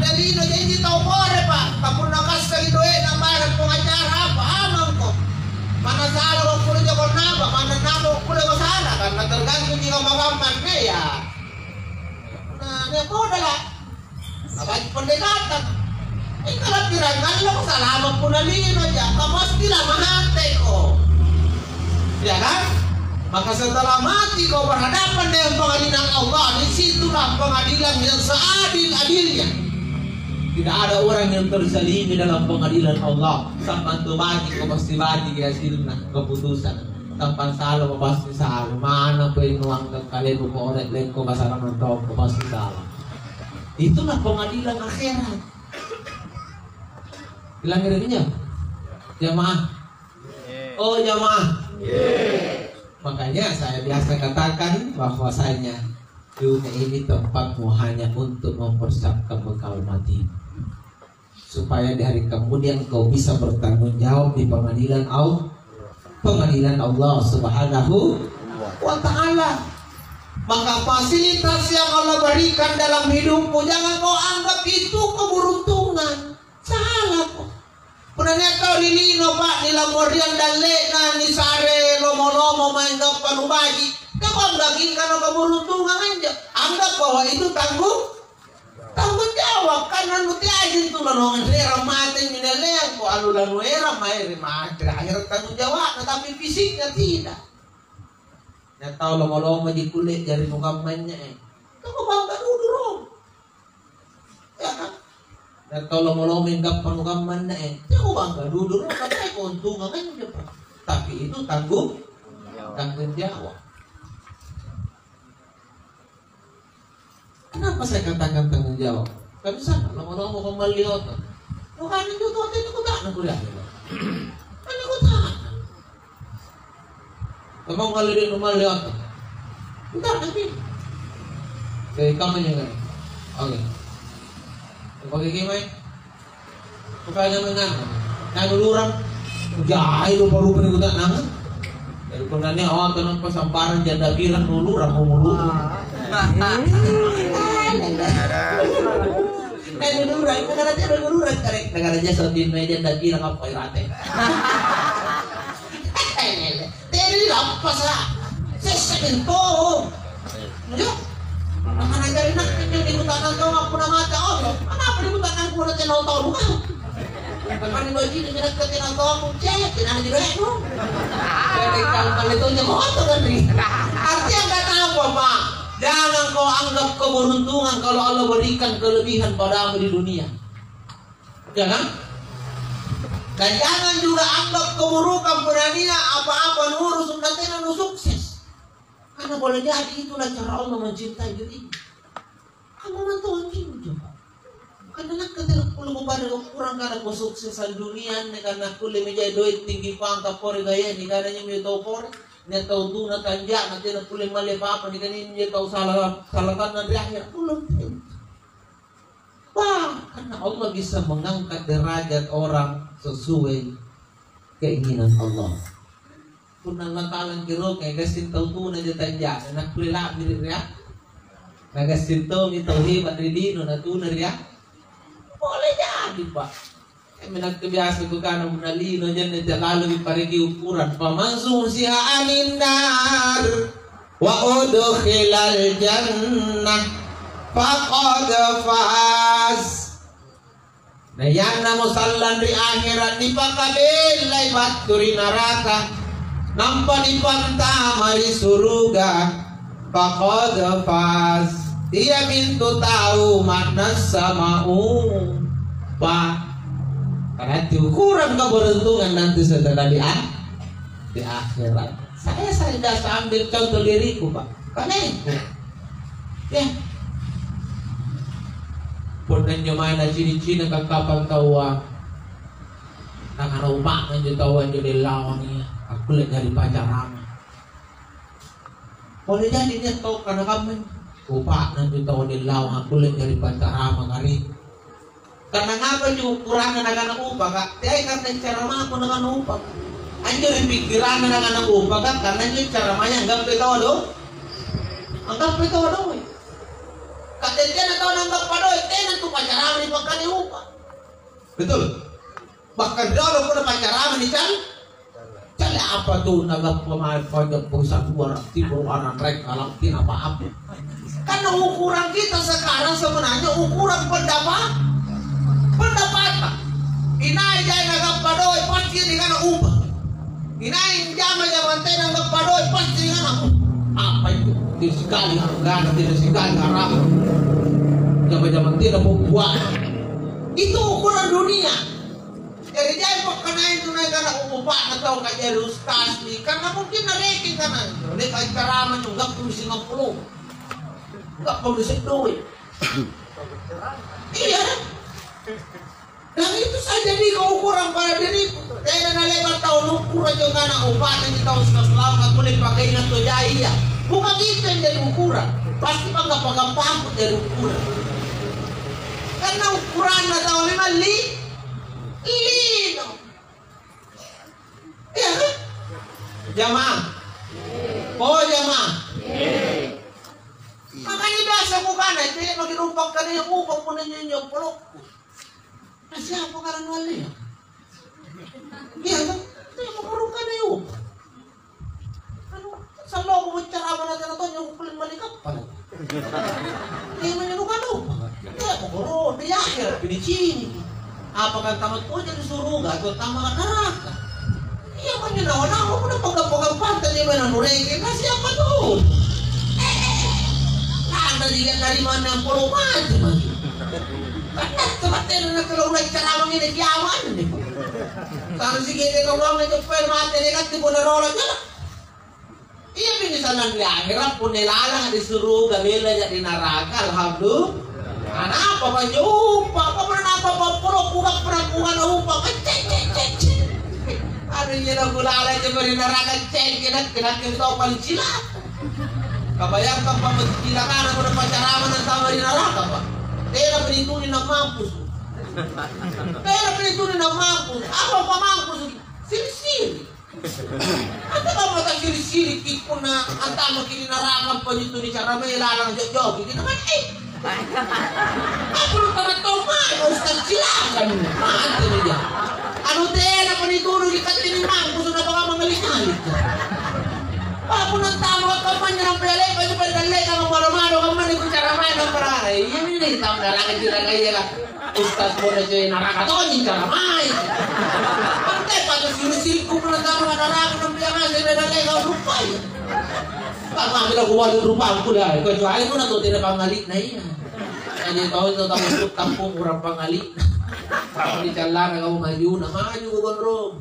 Ri lino janji tau pore, Pak. Kapunna kassengi doe'na barang pengacara apa, amangko. Manna sala ko kulle jako naba, manna naba ko kulle ko sala, karena tergantung ji kamma-kamma anne ya. Nah, nia' kodala. Nabaji pendekatan. Ingkala pirang allo salama punna lino ja, ka pasti lamahateko. Ya kan? Maka setelah mati kau berhadapan dengan pengadilan Allah, di situlah pengadilan yang seadil-adilnya. Tidak ada orang yang terzalimi dalam pengadilan Allah. Sampai tu baji kau pasti baji hasilnya keputusan. Sampai salah kau pasti salah. Mana penuang kekale kau korek leko basara mentong kau pasti salah. Itulah pengadilan akhirat. Bilang dirinya, jamaah. Oh, jamaah. Makanya saya biasa katakan bahwasanya dunia ini tempatmu hanya untuk mempersiapkan bekal mati. Supaya di hari kemudian kau bisa bertanggung jawab di pengadilan Allah, pengadilan Allah Subhanahu wa Ta'ala. Maka fasilitas yang Allah berikan dalam hidupmu, jangan kau anggap itu keberuntungan. Salah kok. Punna nia' tau ri lino, Pak, nilamoriang dalle'na, nisare lomo-lomo maeng gappa nubaji', kau anggap ingkana keberuntungan anjo. Anggap bahwa itu tanggung, tanggung jawab. Karena nuteai tu lanawangang ri erang mate nialleang, ko anu lanuerang mae ri mate, akhirnya tanggung jawabna, tapi fisiknya tidak. Nia' tau lomo-lomoji kulle jari nukamma anne, eh. Kau bangga dudu rong. Ya kan? Dan tau lomo-lomo gappa nukamma anne, eh. Kau bangga dudu rong, katanya keuntungan anjo, Pak. Tapi itu tanggung, tanggung jawab. Kenapa saya katakan tanggung jawab? Kan sana, lomo-lomo ko malli oto. Bukan itu tuh, ini kutana kuliah. Ini kutana. Kamu ngalli di rumah lihat. Kutana pi. Oke, kamu jangan. Oke. Pakai gimana? Bukannya menang. Nang lurang. Jai lupa-lupa ni kutana. Jadi punna nia' oto nampa sambarang janda birang nu lurang umuru. Eh, nu lurang, negara tena nu lurang kare. Negara jasa di meja janda birang apa irate. Tena lappasa. Sessa minto. Njo. Maka najari nakke njo dikuta'nang tau punna mate Allah. Anapa dikuta'nang punna tena tau? Mani bajine nyarakka tena tau, cek, tena dibaiknu. Jadi kalau kali itu nyamoto kan ri. Artinya kata apa, Pak? Jangan kau anggap keberuntungan kalau Allah berikan kelebihan padamu di dunia. Ya kan? Dan jangan juga anggap keburukan punna nia' apa-apa nuurus, sunnah tena nu sukses. Karena boleh jadi itulah cara Allah mencintai dirimu. Kamu mantuang coba. Karena nakke tena kulle kupada ukurang karena kesuksesan dunia anne, karena kulle meja doe' tinggi pangka pore gaya ni karena nyewa tau pore, nia' tau tuna tanja'na tena kulle malle apa-apa ni karena nyewa tau salah, salah tanna ri akhera. Belum tentu. Wah, karena Allah bisa mengangkat derajat orang sesuai keinginan Allah. Punna Allata'ala angkirokai gassing tau tuna ja tanja'na, nakkulle la'biri' ria. Na gassing tongi tau heba' ri lino natuna ria. Boleh jadi, Pak. Kaminang biasa kukana punna lino janne tea lalu pareki ukuran. Faman zuhziha 'anin nar wa udkhilal jannah faqad faz. Na iannamo sallang ri akhera' nipakabellai battu ri naraka, nampa nipantama ri suruga, faqad faz. Iamintu tau ma'nassa ma'upa. Berarti ukurang keberuntungan nanti setelah di, ah-, di akhirat. Saya, saya biasa ambil contoh diriku, Pak. Kalengku. Ya. Punna injo mae nacini'-cini' kakkapang taua, nakana upa'na injo taua injo dellawang iya, akkulle jari pacarama. Pole jari nia' tau kana kamma injo, upa'na injo taua dellawang akkulle jari pacarama kari. Karena ngapa injo ukuranna nakana upaka? Teai karena ceramahku nakana upaka. Anjo ri pikkiranna nakana upaka, karena injo ceramahnya anggappai tau do-, anggappai tau doe'. Tena tau nanggappa doe', tena tu pacarama nipakkanai upa. Betul? Bahkan riolo punna pacarama nical-, cale apa tu nagappa mae pajappo sabuara timur anang rek alam tin apa-apa. Karena ukuran kita sekarang sebenarnya ukuran pendapat, pendapatan. Inai jai nagappa doe' pasti nikana upa. Inai jama-jamang tena nagappa doe' pasti nikana, "Apa itu? Tidak sekali hargana, tidak sekali harapna. Jama-jamang tena pembuat." Itu ukuran dunia. Jari jai pakkanaeng tu naikana upa'na tau kajari ustaz ni, karena mungkin narekeng kana, "Leka ceramah tu gappa mi singapulu, gappa mi sedoi." Iya. Dan itu saja di ukuran pada diriku. Tena nale'ba tau nukkura jongana upa'na ni tau silaslao nakkulle pakainga to jai iya. Bukan itu yang jadi ukuran. Pasti panggampang-gampangku jadi ukuran. Karena ukuranna tau memang li-, lino. Iya kan? Jamaah. Oh, jamaah. Makanya biasa kukana, "Itu yang makin rupak kali yang upah pun nyanyi polokku." Nah, siapa karena wali ya? Iya kan? Itu yang makin rupak kali yang upah. Anu, sallo aku bicara apa nanti nonton yang kulit balik kapal. Iya, manynyuruka lupa. Iya, pokoknya di akhir, pi di sini. Apa kan tamat tojeng di suruga atau tamat neraka? Iya, manynyuruka nawa-nawa, udah pegang-pegang pantai, dia main anu reke, nah, siapa tuh? Eh, eh, eh. Ada juga dari mana yang polo mati, mati. Karena tempat tena kalau udah ceramah ini kiamat nih. Kalau si gede kalau mau itu pengen mati, dia kan tipu neraka, jalan. Iami nisanna ri ahera', punna lalang ri suruga, bella ja ri naraka, alhamdulillah. Anapa banjo uppa? Apa manna apa papporo kuga pernah kugana uppa? Cek, cek, cek, cek. Anu iya na kulalai coba ri naraka, cek, kena, kena, kena tau paling cilaka. Kabayangkan pa cilakana pada pacaramang antama ri naraka, Pak. Tena penituni na mampus. Tena penituni na mampus. Apa pa mampus? Siri-siri. Anta kamma tasiri-siriki punna antamaki ri naraka, anjo tu nicaramai lalang jo'joki, kita kan, eh. Apa lu tama tau mano, Ustaz, silakan. Mati nia. Anu tena pa nituduki katte ni mangkusu napakamma ngali-ngalika. Apa punna antama kammanya nampa yallepa injo pada dallekang mado-mado kammana kucaramai nampa rara. Iya, ini tau naraka cilaka iya lah. Ustaz pole je naraka tonji karamai. Ante pada siri-siriku pernah tama naraka nampiang aja dan ada kau rupai. Kau ambil aku wajib rupaku dah. Kecuali pun aku tidak pangali'na iya. Hanya tahu itu tamu tampung kurang pangali'na. Di jalan kau maju, nah maju ke gondrong.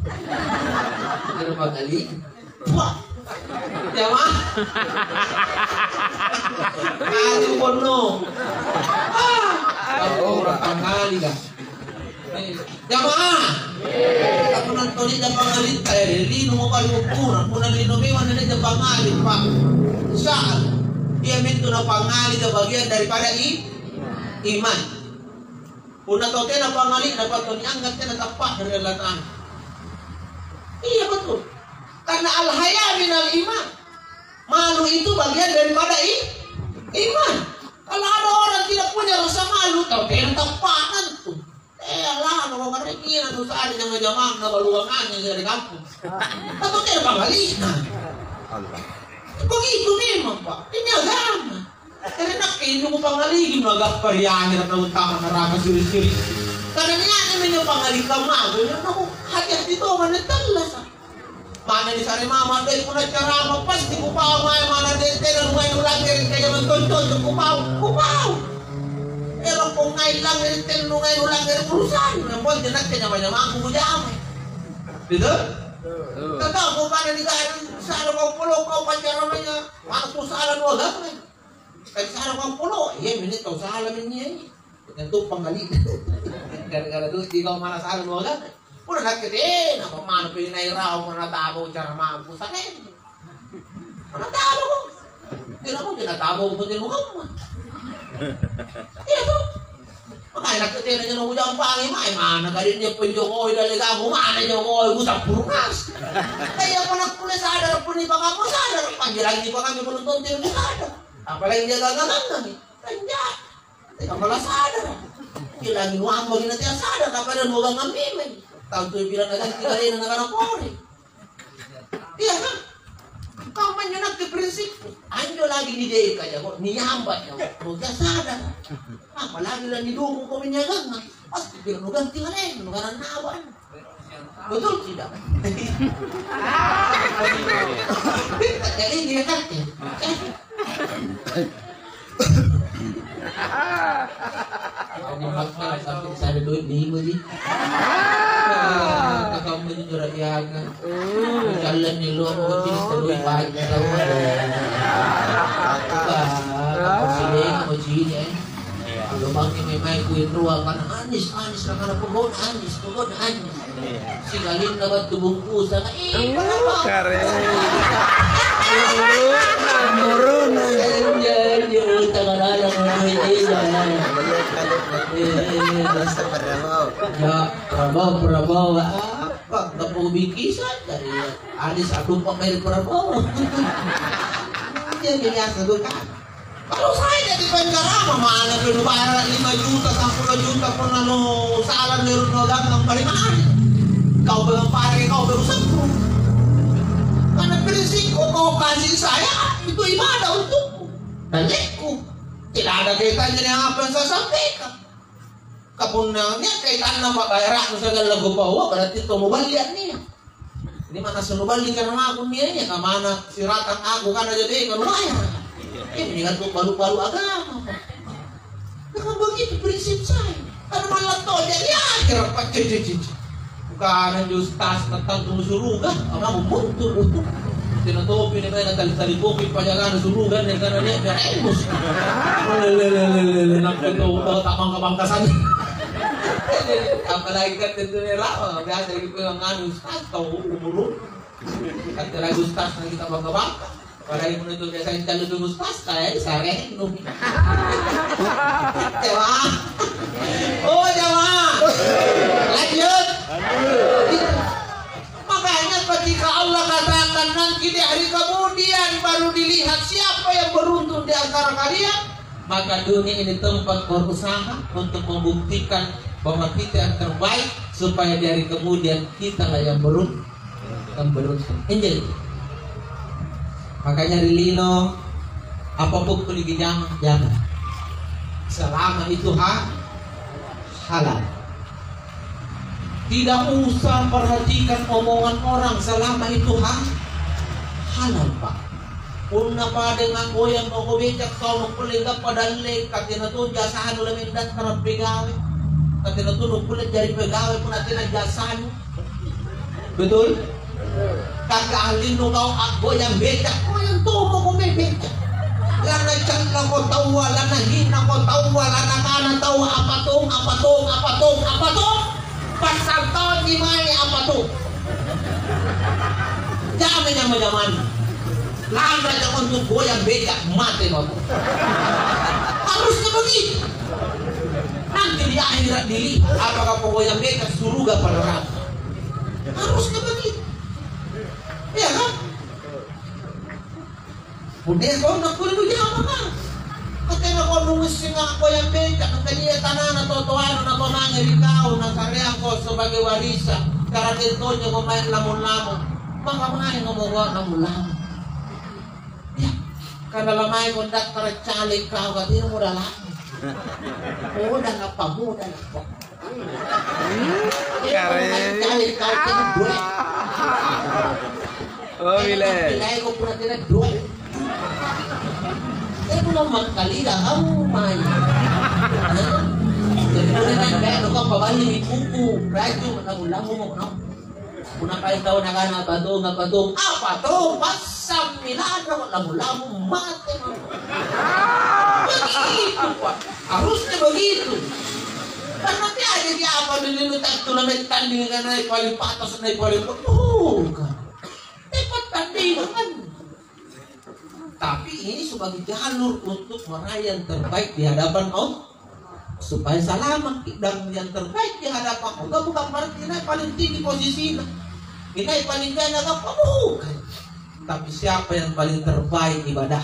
Tidak pangali'na. Wah. Jamaah. Kali bono. Ah. Kamu orang pangali'ka. Eh, jamaah. Kamu nonton ini pangali'ka, eh, lino mau balik ukuran. Punna lino memang ini pangali'ka, Pak. Saat dia mintu na pangali'ka bagian daripada i-, iman. Punna tau tena pangali'na, pa tau nianggap tena tappa'na ri Allata'ala. Iya, betul. Karena al-haya minal iman. Malu itu bagian daripada i-, iman. Kalau ada orang tidak punya rasa malu, tau tena tappa'na tu. Eh, Allah, mau ngareki na dosa ada jama-jamang na baluangannya dari kampung. Tau tena pangali'na. Begitu memang, Pak. Ini agama. Jari nakke injo kupangaliki nagappa ri ahera' nauntama naraka siri-siri. Karena nia'mi injo pangalika mako, injo naku hati-hati tonga na tallasa. Mana nisare mama doi punna carama pasti kupau mae, mana de tena nungai nulanggere kajamang tonconco kupau, kupau. Ero' ko ngai langngere tena nungai nulanggere urusannu, yang penting nakke nyama-nyamangku kujama. Gitu? Tatau ko pada digaji sala kau polo kau pacaramanya, mana kusala dua gamai. Kan sala kau polo, iya mene tau sala menia. Tentu panggali. Gara-gara tu di kau mana sala dua gamai. Pura nakke tena pamana pili nai raung mana tabo cara mampu sare. Mana tabo ko? Tena mungkin na tabo ko tena Muhammad. Iya tu. Makanya nakke tena jana ujampangi mae mana kali dia penjokoi dan legamu mana jokoi usah purnas. Kayak mana kuliah sadar pun di pangaku sadar panggilan di pangaku belum tonton sadar. Apalagi dia gangga-gangga nih. Kan jahat. Teka mala sadara. Bilangi nuambo gina tea sadara, pada nuagang ammemeng. Tau tu bilang naganti kalena nakana pore. Iya kan? Kau manjo nakke prinsipku. Anjo lagi nideka jako, niamba jako. Nuagang sadara. Apalagi la nidukung kau menyaganna. Pasti bilang nuganti kalena, nugarang nawa. Betul tidak? Jadi dia kan? Kamu makan sampai saya duit lima ji. Kamu jujur ya kan? Jalan di luar mau jadi duit banyak tahu. Kamu sini mau sini. Kalau bangke memang kuin ruangan anis, anis, nakana pokokna anis, pokokna anis. Sikalinna battu bungkusang, eh, parabau. Kare. Muruna. Iya, iya, iya, tangan alang, iya, iya. Iya, iya, iya. Rasa parabau. Ya, parabau, parabau, apa? Tepung bingkisan dari anis, aduh, pakai parabau. Iya, biasa tuh, kan. Kalau saya jadi penjara, mana tu bara lima juta, sepuluh juta, pernah no salah, no, no, gampang bari mari. Kau pegang pare, kau pegang sepuluh. Karena prinsipku, kau kasih saya, itu ibadah untukku. Dan lekku. Tidak ada kaitannya dengan apa yang saya sampaikan. Kapunnangnya kaitanna pa'bayara'nu sagala kupaua, berarti tau muballi annia. Ini mana suruh balli karena aku nia, ya, kamana siratang aku kan aja deh, kalau bayar. Ini kan tuh baru-baru agama. Nah, begitu prinsip saya. Karena malah tau jadi akhir apa, cicicicci. Bukan anjo ustaz tentang tunu suruga, apa aku muntul. Tena topi nih, main tali-tali kopi pajagana suruga nih, karena dia biar emus. Lelelelelele, nak itu udah tak bangka-bangkasan. Apalagi kan tentunya lama, biasa gitu yang anu, ustaz, tau umur. Kata lagu ustaz, nanti tak bangka-bangka. Padahal menurut biasa yang calon ustaz, kayak disarehin lu. Jamaah. Oh, jamaah. Lanjut. Makanya ketika Allah katakan nanti di hari kemudian baru dilihat siapa yang beruntung di antara kalian, maka dunia ini tempat berusaha untuk membuktikan bahwa kita yang terbaik, supaya di hari kemudian kitalah yang beruntung. Yang beruntung. Injil. Makanya ri lino, apapun kuli'gi jama, jama. Selama itu ha-, halal. Tidak usah perhatikan omongan orang selama itu ha-, halal, Pak. Punna pada ngagoyang mako beca tau, nukkulle gappa dalle, katena to jasanu lamen dattara pegawe. Katena to nukkulle jari pegawe punna tena jasanu. Betul? Kaka ahlinnu kau aggoyang beca, goyang tomako mae beca. Lana callako taua, lana hinako taua, lana kana taua, apa tong, apa tong, apa tong, apa tong. Passang taunji mae apa tong. Jama jama-jamanna. Lanra jama untuk goyang beca, mate mako. Harusnya begitu. Nanti di akhirat dilihat apakah penggoyang beca suruga apa neraka. Harusnya begitu. Iya kan? Punna tonna kulle nujama, Kang. Katena kau nungissenga koyang beca, maka nia tanana totoanu napamange ri kau, nasareangko sebagai warisan, karaeng tonjako mae lamung-lamung. Maka maenga mo lamung-lamung. Ya, karena lamaeko dattara cale kau, katena modala'mu. Modal apa, modal apa? Kare. Cale kau tena due. Oh, bile. Pinaiko pura tena due. Tena mau makkali dah kamu mai. Jadi pura kan kayak lo kau pabali di kuku, raju, lamu-lamu mau no. Punna pai tau nakana apa tong, apa tong, apa tong, passang milano, lamu-lamu mate mako. Begitu, Pak. Harusnya begitu. Karena tiada di apa dulu tattu na tanding, karena paling patas, na paling bukan. Tempat tandingan. Tapi ini sebagai jalur untuk meraih yang terbaik di hadapan Allah, supaya selamat. Dan yang terbaik di hadapan Allah bukan berarti naik paling tinggi posisinya, naik paling gaya agama, bukan. Tapi siapa yang paling terbaik ibadah?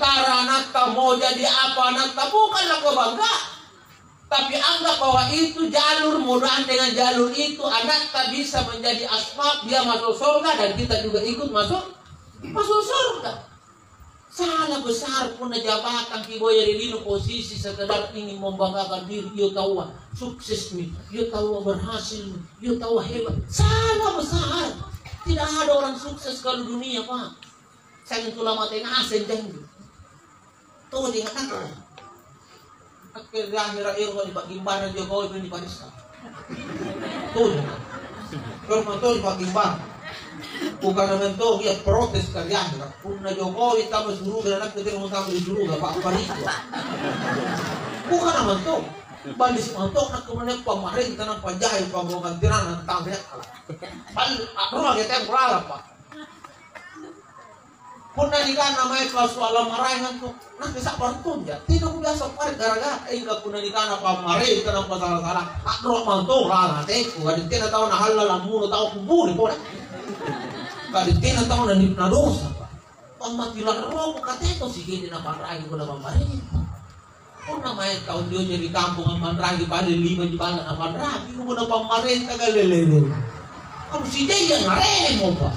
tentara anatta, mau jadi apa anatta, bukan lako bangga. Tapi anggap bahwa itu jalur, mudahan dengan jalur itu anatta bisa menjadi asbab dia masuk surga dan kita juga ikut masuk masuk surga. Salah besar punna jabatan kiboya ri lino posisi sekedar ingin membanggakan diri, "Iyo taua sukses mi, iyo taua berhasil mi, iyo taua hebat." Salah besar. Tidak ada orang sukses kalau dunia, Pak. Saya tulama tengah asen janji. Tuh, ingat aku. Nakke ri ahera' ero' nipaggimbarang Jokowi pole niparessa. Tuh. Ero' mantong nipaggimbarang. Bukan mantong ia protes ka ri ahera'. Punna Jokowi tama suruga, nakke tena mutama ri suruga, pa' paritua. Bukan mantong. Balli' mantong nakke manne pamarenta nampa jahe pammogang tirana tama ri ahera'. Balli' a'rua ke tempo lalapa. Punna nikana mae pasuala maraeng antu, nakke sa'bara' tonja. Tena kubiasa pare gara-gara, eh, ingka punna nikana pamarenta nampa sala-sala, a'ro' mantong lalang ateku, kadi tena tau nahalla lammuno tau kumburi pole. Kadi tena tau nani-, nadosa. Pammati larroko kateko sikidi naparaeng punna pamarenta. Punna mae tau nioji ri kampong ammanraki pale lima ji balla' napanraki, punna pammarenta galelele. Kamu sijaya naremo pa.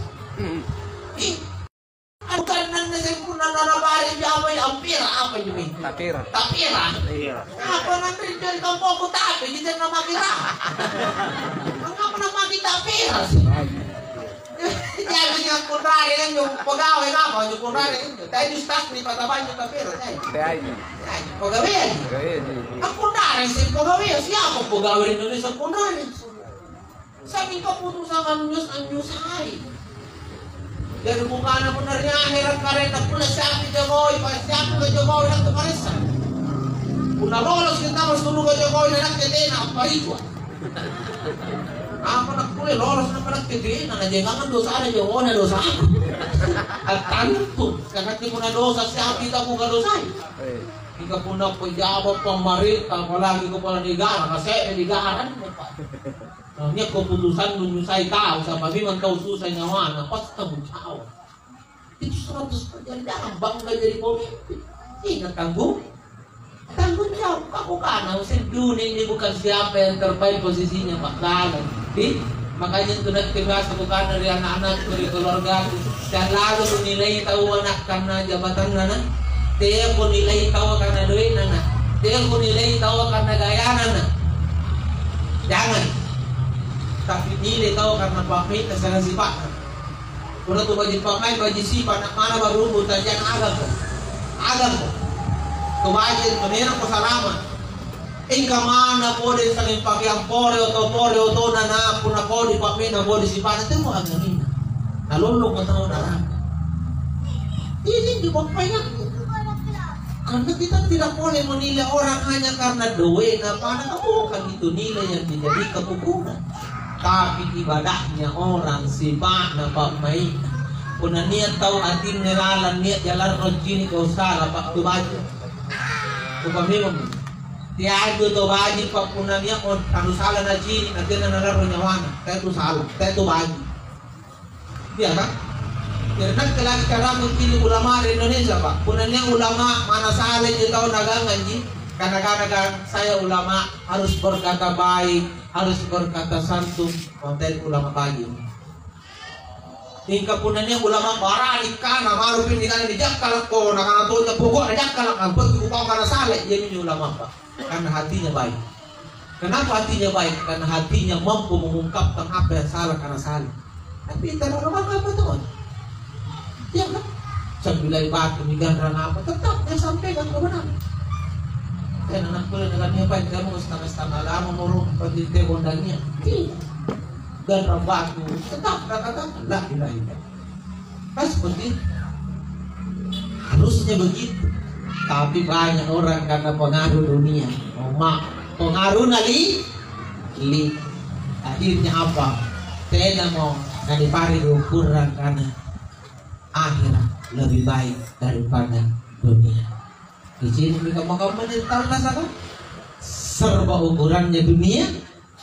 Ih, anu kan nanne sempurna nanabari jama ampira apa injo mae? Tapera. Tapera? Iya. Apa nanre ri kampongku tapi ji tena maki raha. Mangapa namaki tapera sih? Jari anjo kunrare anjo pegawai apa anjo kunrare anjo? Dai di stas ni pata banyu tapera dai. Dai. Dai, pegawai. Pegawai. Aku ndareng sih pegawai siapa pegawai Indonesia kunrare? Saming keputusan anjus anjus hai. Jadi bukan aku dari akhirat karena pula siapa Jokowi, pas siapa ke Jokowi dan kemarissa. Punna lolos kita masuk ke Jokowi dan kita tena apa itu? Apa nakkulle lolos na pada keje'na, najengangang dosana jomona dosaku. Attantu, karena punna dosa siapi tau buka dosai. Eh. Mingka punna pejabat pamarenta, apalagi kepala negara, na se're negara anne, Pak. Nah, nia' keputusan menyusai tau, saba' memang tau susah nyawana, pasti tanggung jawab. Itu seratus persen jangan bangga jadi pemimpin. Ingat tanggung, tanggung jawab. Aku kana, "Mesin dunia ini bukan siapa yang terbaik posisinya, Pak Dalang." Di? Makanya intu nakke biasa kukanna ri anak-anakku, ri keluargaku, "Teako nilai taua na karna jabatanna na, teako nilai taua karna doe'na na, teako nilai taua karna gayana na. Jangan. Tapi nilai taua karna pa'mai'na siagang sipa'na." Punna tu baji' pa'mai', baji' sipa', na mana baru'bu tajang agangko. Agangko. Tu baji' tu nenokko salama'. Engka manna pole sanging pakeang pore oto, pore otona na punna kodi pa'mai'na, kodi sipa'na, temo agangina. Nalolongko tau naraka. Iya, iya, iya, bappainakku. Karena kita tidak boleh menilai orang hanya karena doe'na, pada bukan itu nilai yang dijadikan ukuran. Tapi ibadahnya orang, sipa'na, pa'mai'na. Punna nia' tau atinne lalang, nia' jalarro cini' kau sala, Pak, tu baji'. Kupamemang. Teai tu tau baji', Pak, punna nia' mo anu sala nacini', na tena nalarro nyawana. Teai tu sala, teai tu baji'. Iya, kan? Jari nakke lagi karamu cini' ulama ri Indonesia, Pak. Punna nia' ulama mana sala injo tau naganganji, kana-kana kan saya ulama harus berkata baik, harus berkata santun, konten ulama baik. Mingka punna nia' ulama barani kana, baru pi nikana nijakkalakko, nakana tonja pokokna jakkalaka, begitu kau kana sala, iyaminjo ulama, Pak. Karena hatinya baik. Kenapa hatinya baik? Karena hatinya mampu mengungkapkan apa yang salah karena salah. Tapi tena ulama apa tuh? Iya, kan? Sambilai batu niganrang apa, tetap dia sampaikan kebenaran. Tena nakkulle nakana apa, kamu setengah-setengah agama moro, pasti teh kondannya. Tidak. Ganrang batu, tetap katakan, "La ilaha illallah." Kan seperti itu. Harusnya begitu. Tapi banyak orang karena pengaruh dunia, oh, ma-, pengaruh nali, li. Akhirnya apa? Tena mau nani pari diukurang karena akhirat lebih baik daripada dunia. Di sini kamma-kamma nih tahu rasakan? Serba ukurannya dunia,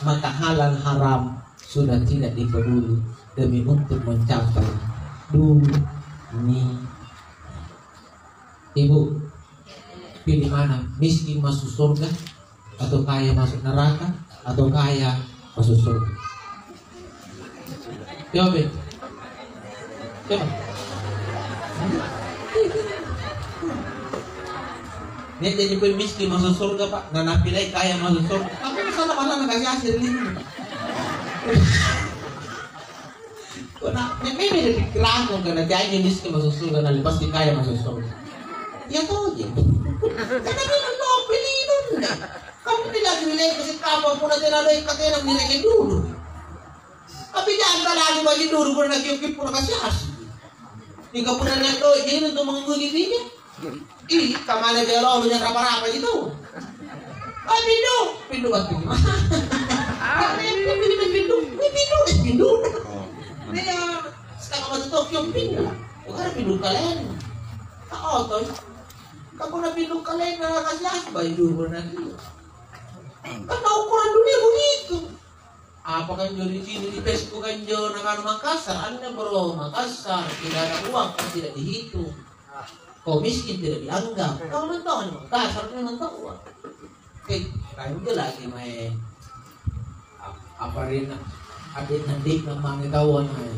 maka halal haram sudah tidak dipeduli demi untuk mencapai dunia. Ibu, pilih mana? Miskin masuk surga, atau kaya masuk neraka, atau kaya masuk surga? Jawab, ya. Coba. Nia' jadi pemimpin masuk surga, Pak. Nah, napilai kaya masuk surga. Tapi sana malah nakasih hasil ini. Kona, me-, me-, me-, pikiranku, kana teaji miskin masuk surga, na pasti kaya masuk surga. Iya toh, je. Karena memang mau pilih dulu. Kamu tidak relate ke siapa, punna tena doe' ka tena nilai dulu. Tapi jangan lagi bagi dulu, punna nakio-kio, punna kasi-asi. Mingka punna nia' doe', jadi untuk mengunjungi dia. Ih, kamana dia lalu yang rapa-rapa itu? Ah, pindu, pindu batu. Pindu, pindu, pindu. Ini ya, setengah batu Tokyo pindu. Bukan pindu kalian. Tak oto. Kamu na pindu kalian na kasih apa itu nanti? Kan ukuran dunia begitu. Apa kan jori cini di Facebook kan jo nakana Makassar, anne bro, Makassar tidak ada uang kan tidak dihitung. Kau miskin tidak dianggap. Kau mentong di Makassar ini mentong uang. Eh, kan itu lagi main. Ap-, apa rena? Adik nanti memang tahu anai.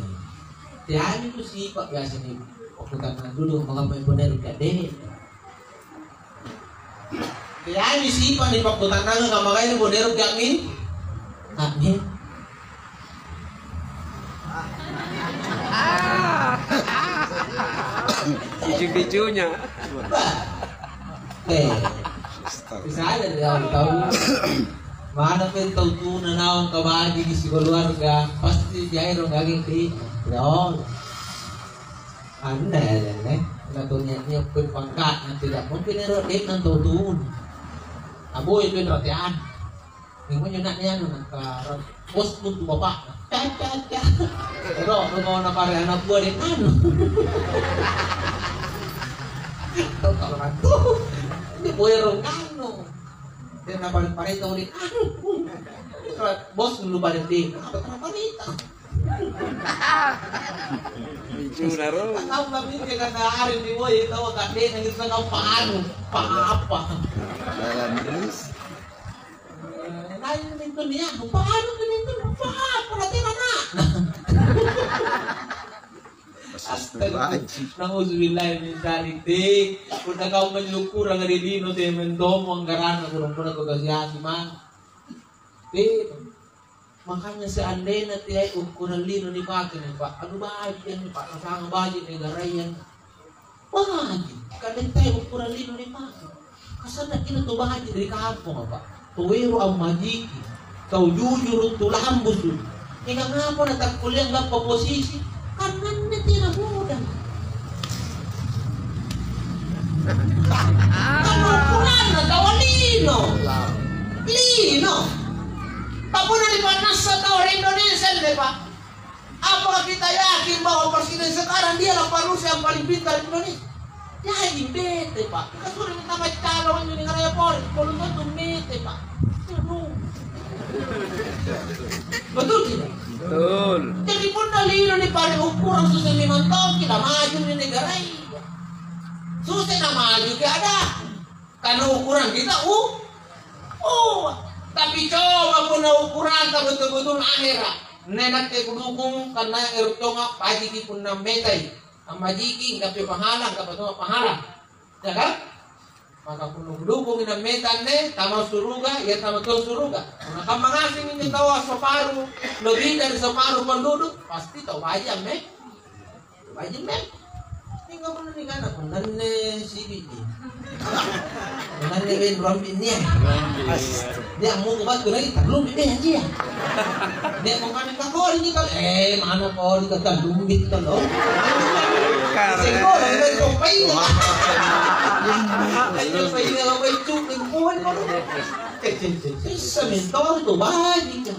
Tiada itu sih Pak biasa nih. Waktu tanah dulu maka main benar gak deh. Teai sipa' nipakkuta'nangang kamma gainna bonero kia'mi? Amin. Picu-picunya. Eh, misalnya dari awal tahun, mana pun tau tuna naung kabajiki sikeluarga, pasti jairo gaging di, ya Allah. Anda ya, Len, eh? Natonia-nia pun pangkatna, tidak mungkin ero' de'na tau tunu. Aboya tu ratean. Memangnya nak ni anu, nak ka bos tu bapak. Ca, ca, ca. Ero', tu mau napare anak buah di anu. Tau kalau anu. Ini boy rong anu. Dia napare-pare tau di anu. Bos dulu pada di. Apa kenapa nih? Icuna ro. Tahu kami dia kata hari di boy tahu tak dia yang kita kau panu, apa? Dalam terus. Lain itu nih ya, panu itu itu apa? Apa tena na Astaga. Nauzubillahi min dzalik, te. Punna kau anjo ukkuranga ri lino, te mentomo anggarana, kurang-kurang tu kasiasi mang. Te. Makanya seandainya teai ukkurang lino nipake nih, Pak. Aduh, baji' anjo, Pak. Nasanga baji' negaraya. Baji'. Kande teai ukkurang lino nipake. Kasanna kina tu baji' ri kamponga, Pak. Tu ero' ammajiki. Tau jujuru', tu lambusu'. Mingka ngapa natakkulleang gappa posisi? Kan anne tena muda. Kan ukuranna taua lino. Lino. Tapunna nipannassa tau ri Indonesia anne, Pak. Apakah kita yakin bahwa presiden sekarang dialah manusia yang paling pintar di Indonesia? Jaji bete, Pak. Kita sudah minta calon ini karena poli, belum tentu bete, Pak. Aduh. Betul tidak? Betul. Jadi punna lino nipare' ukkurang susah memang tongki, namaju ri negaraya. Susah namaju ke ada. Karena ukuran kita u-, oh, tapi coba punna ukuranta betul-betul ahera'. Nne nakke kudukung karena ero' tonga' bajiki punna metai. Ammajiki, angkappi pahala, angkappa tonga' pahala. Ya kan? Maka punna kudukungi nammeta anne, tama suruga, ia tama to suruga. Punna kamma ngaseng injo taua separuh, lebih dari separuh penduduk, pasti tau baji' amme. Baji' meng. Mingka punna nikana, punna anne sibi'ji. Punna anne ben ruambi' nia'. Nia' muko battu lagi, tallumbi' deh anjia. Nia' muko anne kakori ni kau, eh, mana kori ka tallumbi' tolo. Sengko, lagi ben topai. Ayo, pai dia apa itu, lingkungan kau. Eh, eh, eh, eh, sementara tu baji' ka.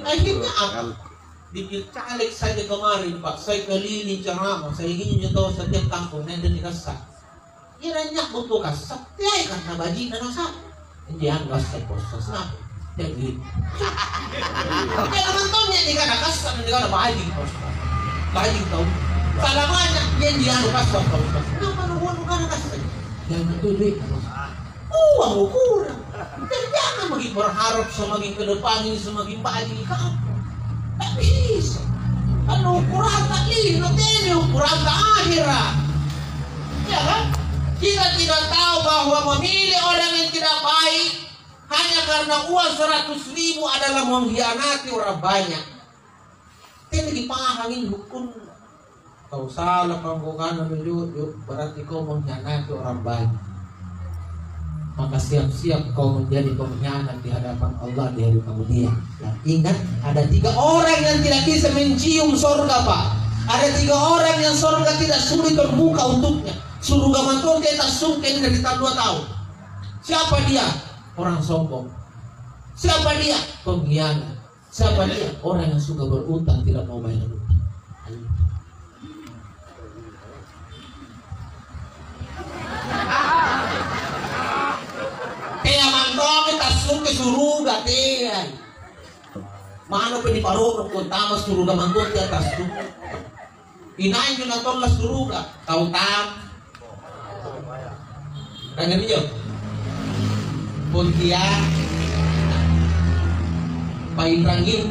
Akhirnya apa? Dipilcaleg saja kemarin, Pak, saya keliling ceramah, saya ingin nyetor setiap kampung, nanda nikasa. Iya, nanya butuh kasa, teai karena baji'na nasa. Injo anu kasa, bos, kasa. Jadi, ya, teman-teman, ya, nikana kasa, nikana baji', bos. Baji' tau. Salamanya, dia di anu kasa, bos. Kenapa lu buat nikana kasa? Yang betul, duit, bos. Uang ukuran. Jadi jangan maki berharap semakin ke depan ini semakin baji' kamu. Tak bisa. Karena ukuranta lino, tena ukuranta ahera'. Ya kan? Kita tidak tahu bahwa memilih orang yang tidak baik hanya karena uang seratus ribu adalah mengkhianati orang banyak. Tena kipahangi hukumna. Tau sala panggonganna nuju'ju', berarti kau mengkhianati orang banyak. Maka siap-siap kau menjadi pengkhianat di hadapan Allah di hari kemudian. Dan ingat, ada tiga orang yang tidak bisa mencium sorga, Pak. Ada tiga orang yang sorga tidak sudi terbuka untuknya. Suruga mantong dia tak sungkeng dari tahun dua tahun. Siapa dia? Orang sombong. Siapa dia? Pengkhianat. Siapa dia? Orang yang suka berutang, tidak mau bayar utang. Tea mantongi tassukke suruga, tea. Mano pe diparokko tama suruga mantongi tassukke. Inai injo natolla suruga, tau tam. Tanya dia. Pontianak. Painrangin.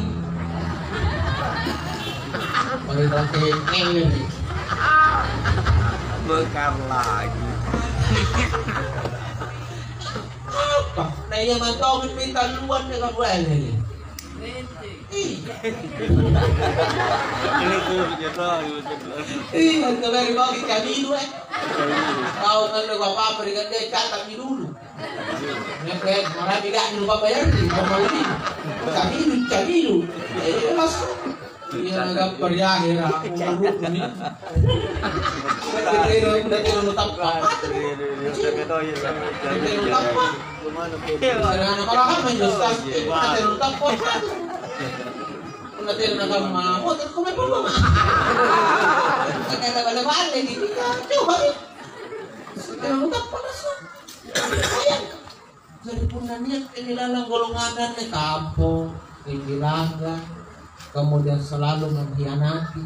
Painrangin. Bekar lagi. Apa? Nah, iya mantong minta luan dengan buah ini. Iya. Ini tuh, gitu, gitu. Iya, itu dari bawah kita dulu, eh. Kau kan lu apa-apa dengan dia, catat dulu. Nyepe, marapi gak lupa bayar, lupa mau ini. Cabilu, cabilu. Eh, langsung. Iya, nagampar ya, akhirnya. Umur ini. Kita itu, kita itu, lu tampar. Kita itu, lu tampar. Sana, kalau kamu yang jelas, kita itu, lu tampar. Punna tena nakamma, motor ko mai pamma. Kata bale-bale di kita, coba ri. Tena nutappa nasa. Sayang. Jadi punna nia' tena lalang golongan anne kampong, tinggi langgang, kemudian selalu mengkhianati.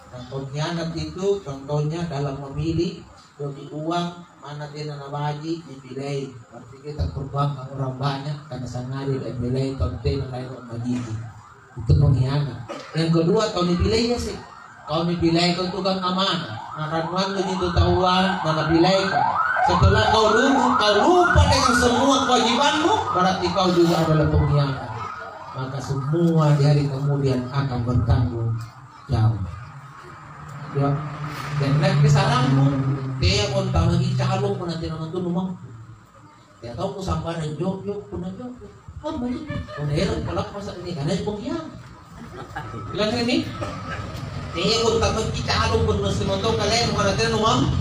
Nah, pengkhianat itu contohnya dalam memilih Jadi uang manna tena nabaji' nipilei, berarti kita perjuangkan orang banyak karena sengaja nipilei tau tena lain majiki. Itu pengkhianat. Yang kedua, tau nipilei ya sih. Kau nipilaiko tukang amanah, narannuannu itu taua, nakapilaiko. Setelah kau lulu, kau lupa dengan semua kewajibanmu, berarti kau juga adalah pengkhianat. Maka semua di hari kemudian akan bertanggung jawab. Ya. Dan nakke sarannu, teako antamaki calong punna tena mantunnu mampu. Ya tau kusambarang jok-jok, punna jok-jok. Apa nih? Punna ero' kalappasa' ini, karena pengkhianat. Bilang ini, teako antamaki calong punna simantong kalian, punna tena mampu.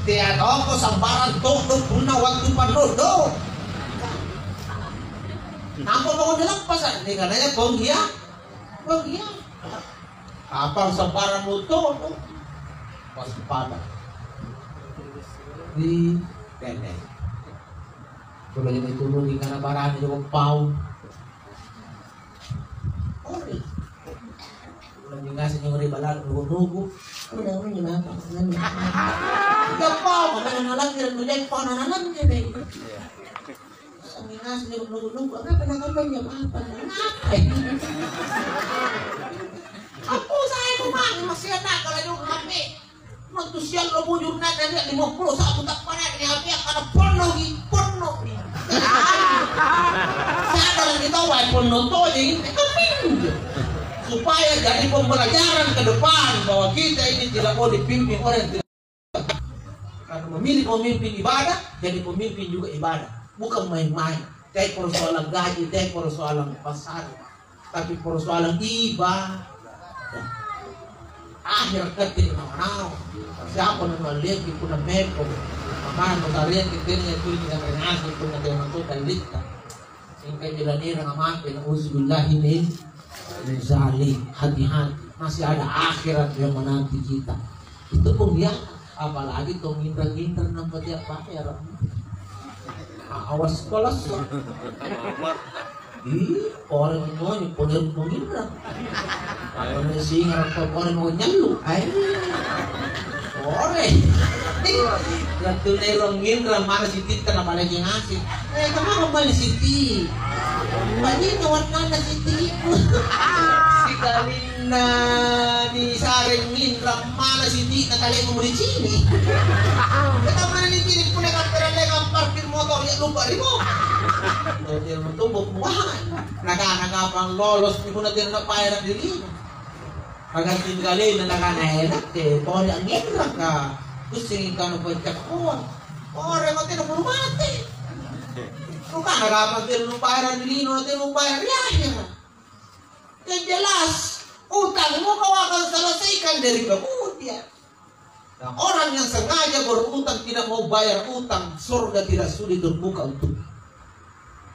Teako sambarang todong punna waktu pandodo. Nampa mako dilappasa', ini karena pengkhianat. Pengkhianat. Apa sambarang muto? Waspada. Di tene. Kalau jadi turun di kana barang di pau. Ori. Kalau ngasih nyuri balak nunggu-nunggu. Kalau yang ini kenapa? Enggak apa, mana nalang dia, dia apa, nalang dia, deh. Ngasih nunggu-nunggu, apa, kenapa, kenapa, kenapa? Aku saya tuh, Mak, masih enak kalau nyungkapmi. Waktu siallo bujur na tadi lima puluh satu tak pada ni, apa yang kada ponno gi, ponno gi. Sadar kita wae ponno toje, tapi supaya jadi pembelajaran ke depan bahwa kita ini tidak mau dipimpin orang yang tidak. Karena memilih pemimpin ibadah, jadi pemimpin juga ibadah. Bukan main-main. Teai persoalan gaji, teai persoalan pasar. Tapi persoalan ibadah. Akhir kete nawa-nawa. Siapa nanu alliangki punna meko? Makana nutariangki tena tuli ngaseng punna tena to dallitta. Singka jalanirang mate, nauzubillahi min, min zalik. Hati-hati. Masih ada akhirat yang menanti kita. Itu pun ya, apalagi tong inrang-inrang nampa dia bayar. Awas kolot. Ih, pore mo ngonyo, pole mo nginrang. Apa nih singa rokok pore mo nyallu? Ai. Pore. Lattu nero nginrang mana sititta na palagi ngasih. Eh, kemana bali siti? Banyaknya warnanya siti. Sikalinna disareng nginrang mana siti na kalemu di sini. Kita mana di sini punya kamperan legang parkir motor ya lupa ri mobil. Dia mentumbuk muahan. Nakana kapang lolos, punna tena napaera dirinya. Naganti kalena nakana, "Enak te, pole anginraka." Pussingi kanu pacca koa. Ore mate na puru mate. Nukana kapang tena nupaera dirinya, tena nupaera ri ahera. Yang jelas, utangmu kau akan selesaikan dari kemudian. Nah, orang yang sengaja berutang, tidak mau bayar utang, surga tidak sulit terbuka untuknya.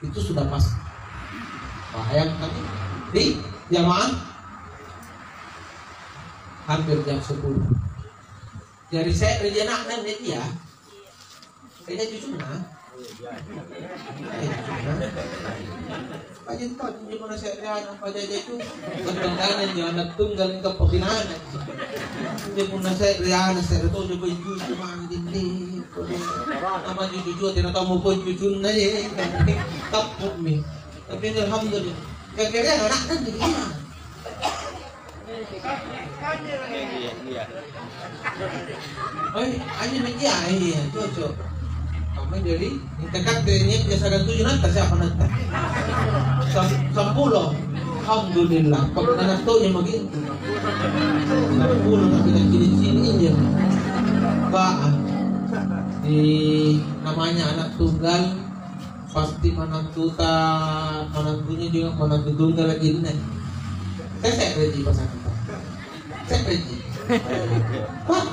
Itu sudah pasti. Bayangkan, di jamaah hampir jam sepuluh. Jadi saya kerja nak dan dia. Kayaknya cucuna. Eh, cucuna. Paja tau, injo punna se'reang, paja-paja itu. Bukan tangkana injo, anak tunggal, ini kepokinana. Injo punna se'reang, se're to, coba cucu, mandi, nih. Apa cucu, tena tau mau pun cucunna, ya. Tappukmi. Tapi ini alhamdulillah. Kira-kira anak kan jadi. Oi, anjo meja, iya, cocok. Apa jadi? Kita kate niat biasa kan tujuh nanta siapa nanta? Sam-, sampulo. Alhamdulillah. Kok nana tonya begitu? Sampulo tapi nak cili-cili iya. Baa. Di namanya anak tunggal. Pasti manantuta, manantunya juga manantu tunggal lagi inne. Saya se'reji pasangan. Se'reji. Pak,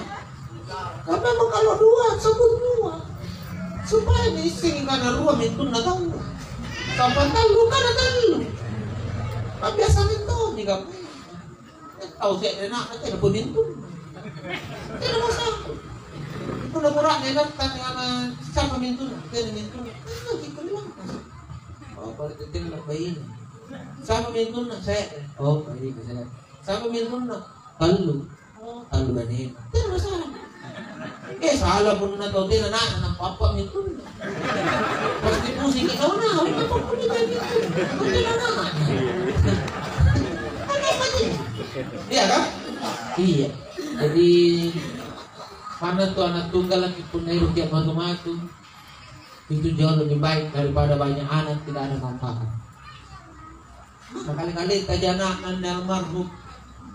kan memang kalau dua, sebut dua. Supaya diissengi karena rua mintunna tau. Sampai tallu, karena tallu. Kan biasa mintu, nih, Kak. Tau se're na, tena pun mintu. Tena masalah. Pura-pura nih, datang ana siapa mintu? Tena mintu. Tena gitu bilang. Oh, kalau tena nak bayi. Siapa mintu? Saya. Oh, bayi saya. Siapa mintu? Tallu. Oh, tallu bani. Tena masalah. Eh, salah punna tau tena na, na papa mintu. Pasti pusing ke kau na, apa pun itu mintu. Tena na. Ada apa sih? Iya kan? Iya. Jadi, mana tu anak tunggal lagi punna eroki matu-matu, itu jauh lebih baik daripada banyak anak tidak ada manfaat. Sekali-kali tajana anne almarhum,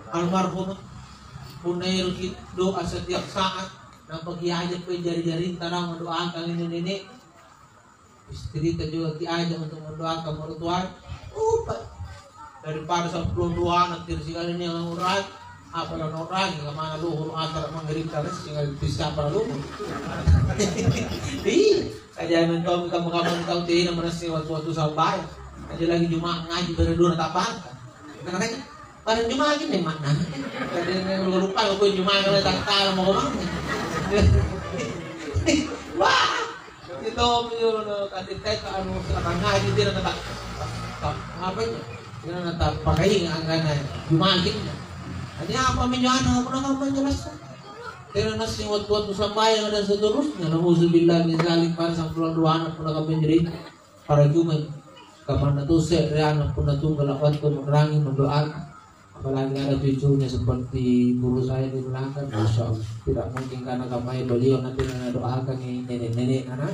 almarhum, punna eroki doa setiap saat, nampa kiaja pole jari-jarinta naung mendoakan nene-nene. Istrita juga kiaja untuk mendoakan mertua. Upa. Daripada sampulo dua anak, kiri sikali nia ngurai. Apa la naurai, kamana luhur, asar, maghrib, terus tinggal bisa apa luhur. Ih, aja mentong kamu-kamu tau tena manassi waktu-waktu sampai. Aja lagi Jumat ngaji berdua tak bangka. Karena pada Jumat ini mana? Jadi lupa aku Jumat kalau tak tahu mau kemana. Wah, itu punya kata anu, siapa ngaji dia nata, apa ya? Dia nata pakai angkana Jumat ini. Ini apa minyak anak, aku nak apa jelas? Tena nassi waktu-waktu sambayang dan seterusnya. Nauzubillah min zalik, pada sampulo dua anak pun akan menjadi para jumai. Kamanna to se're anak punna tunggal waktu merangi mendoakan. Apalagi ada cucunya seperti guru saya di belakang, Masya Allah. Tidak mungkin karena kamai beliau nanti mendoakan nenek-nenek anak.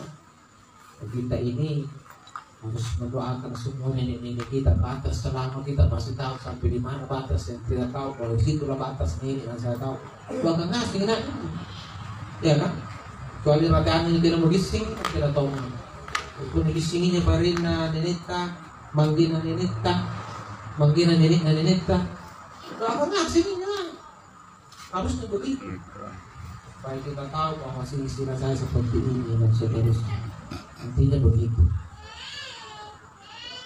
Kita ini harus mendoakan semua nenek-nenek kita, batas selama kita masih tahu sampai di mana batas yang tidak tahu, kalau situlah batas nenek yang saya tahu. Bahkan ngasih nak, ya kan? Kecuali rateanna yang tidak mau gising, tidak tahu mana. Itu gissinginya barinna nenekta, manggina nenekta, manggina nenekna nenekta. Bahkan ngasih nak. Harusnya begitu. Supaya kita tahu bahwa silsilah saya seperti ini dan seterusnya. Intinya begitu.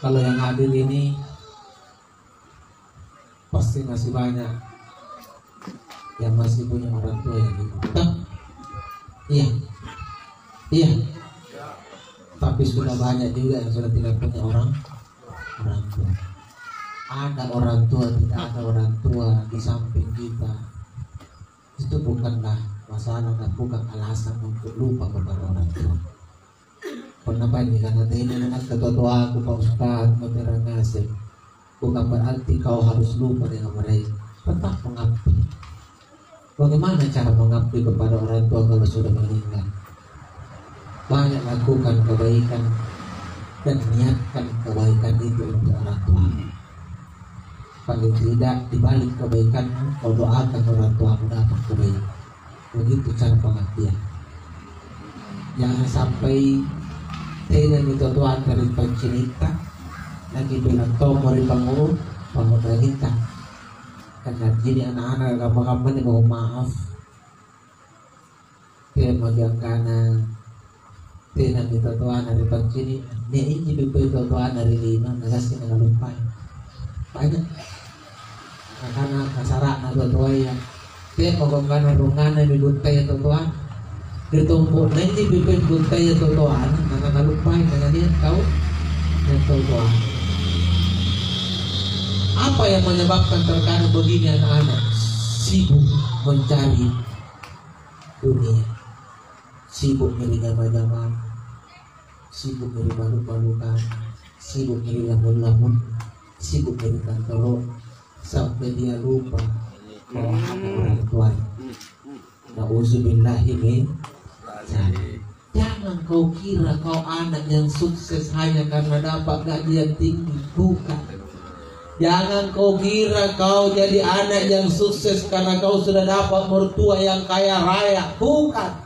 Kalau yang hadir ini pasti masih banyak yang masih punya orang tua yang hidup. Toh? Iya. Iya. Tapi sudah banyak juga yang sudah tidak punya orang orang tua. Ada orang tua, tidak ada orang tua di samping kita, itu bukanlah masalah dan bukan alasan untuk lupa kepada orang tua. Pernah banyak karena tena anak ketua-tuaku, Pak Ustaz, materang ngaseng. Bukan berarti kau harus lupa dengan mereka. Tetap mengabdi. Bagaimana cara mengabdi kepada orang tua kalau sudah meninggal? Banyak lakukan kebaikan dan niatkan kebaikan itu untuk orang tua. Paling tidak di balik kebaikan, kau doakan orang tuamu dapat kebaikan. Begitu cara pengabdian. Jangan sampai tena nitotoanta ri pancinitta, nakibilang tommo ri pangu-, pangngadahinta. Kan nacini anak-anak kamma-kamma nih, mohon maaf. Tea maki angkana tena nitotoana ri pancini, nia inji pippai totoana ri lino, nagassi nakaluppai. Banyak. Nakana kasara'na totoaya, tea mako angkana rungana mi buttaya totoana. Ri tompo'na inji pippai buttaya totoana, nakakaluppai, nangania tau nia totoana. Apa yang menyebabkan terkadang begini anak-anak? Sibuk mencari dunia. Sibuk ri jama-jamang, sibuk ri balu-balukan, sibuk ri lamung-lamung, sibuk ri kantoro, sampai dia lupa bahwa ada orang tuanya. Nauzubillahi min dzalik. Jangan kau kira kau anak yang sukses hanya karena dapat gaji yang tinggi. Bukan. Jangan kau kira kau jadi anak yang sukses karena kau sudah dapat mertua yang kaya raya. Bukan.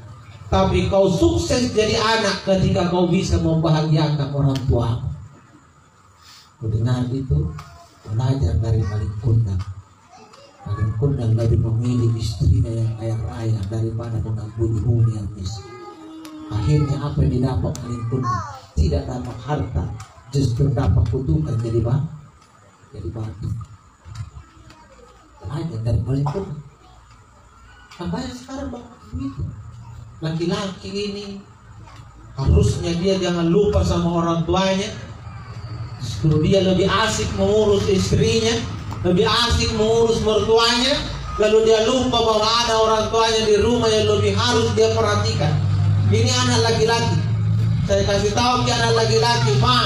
Tapi kau sukses jadi anak ketika kau bisa membahagiakan orang tuamu. Kudengar itu, belajar dari Malin Kundang. Malin Kundang lebih memilih istrinya yang kaya raya daripada mengampuni yang miskin. Akhirnya apa yang didapat Malin Kundang? Tidak dapat harta, justru dapat kutukan jadi ba-, jadi batu. Belajar dari Malin Kundang. Makanya sekarang banyak begitu. Laki-laki ini harusnya dia jangan lupa sama orang tuanya. Justru dia lebih asik mengurus istrinya, lebih asik mengurus mertuanya, lalu dia lupa bahwa ada orang tuanya di rumah yang lebih harus dia perhatikan. Ini anak laki-laki. Saya kasih tahu ke anak laki-laki, Ma,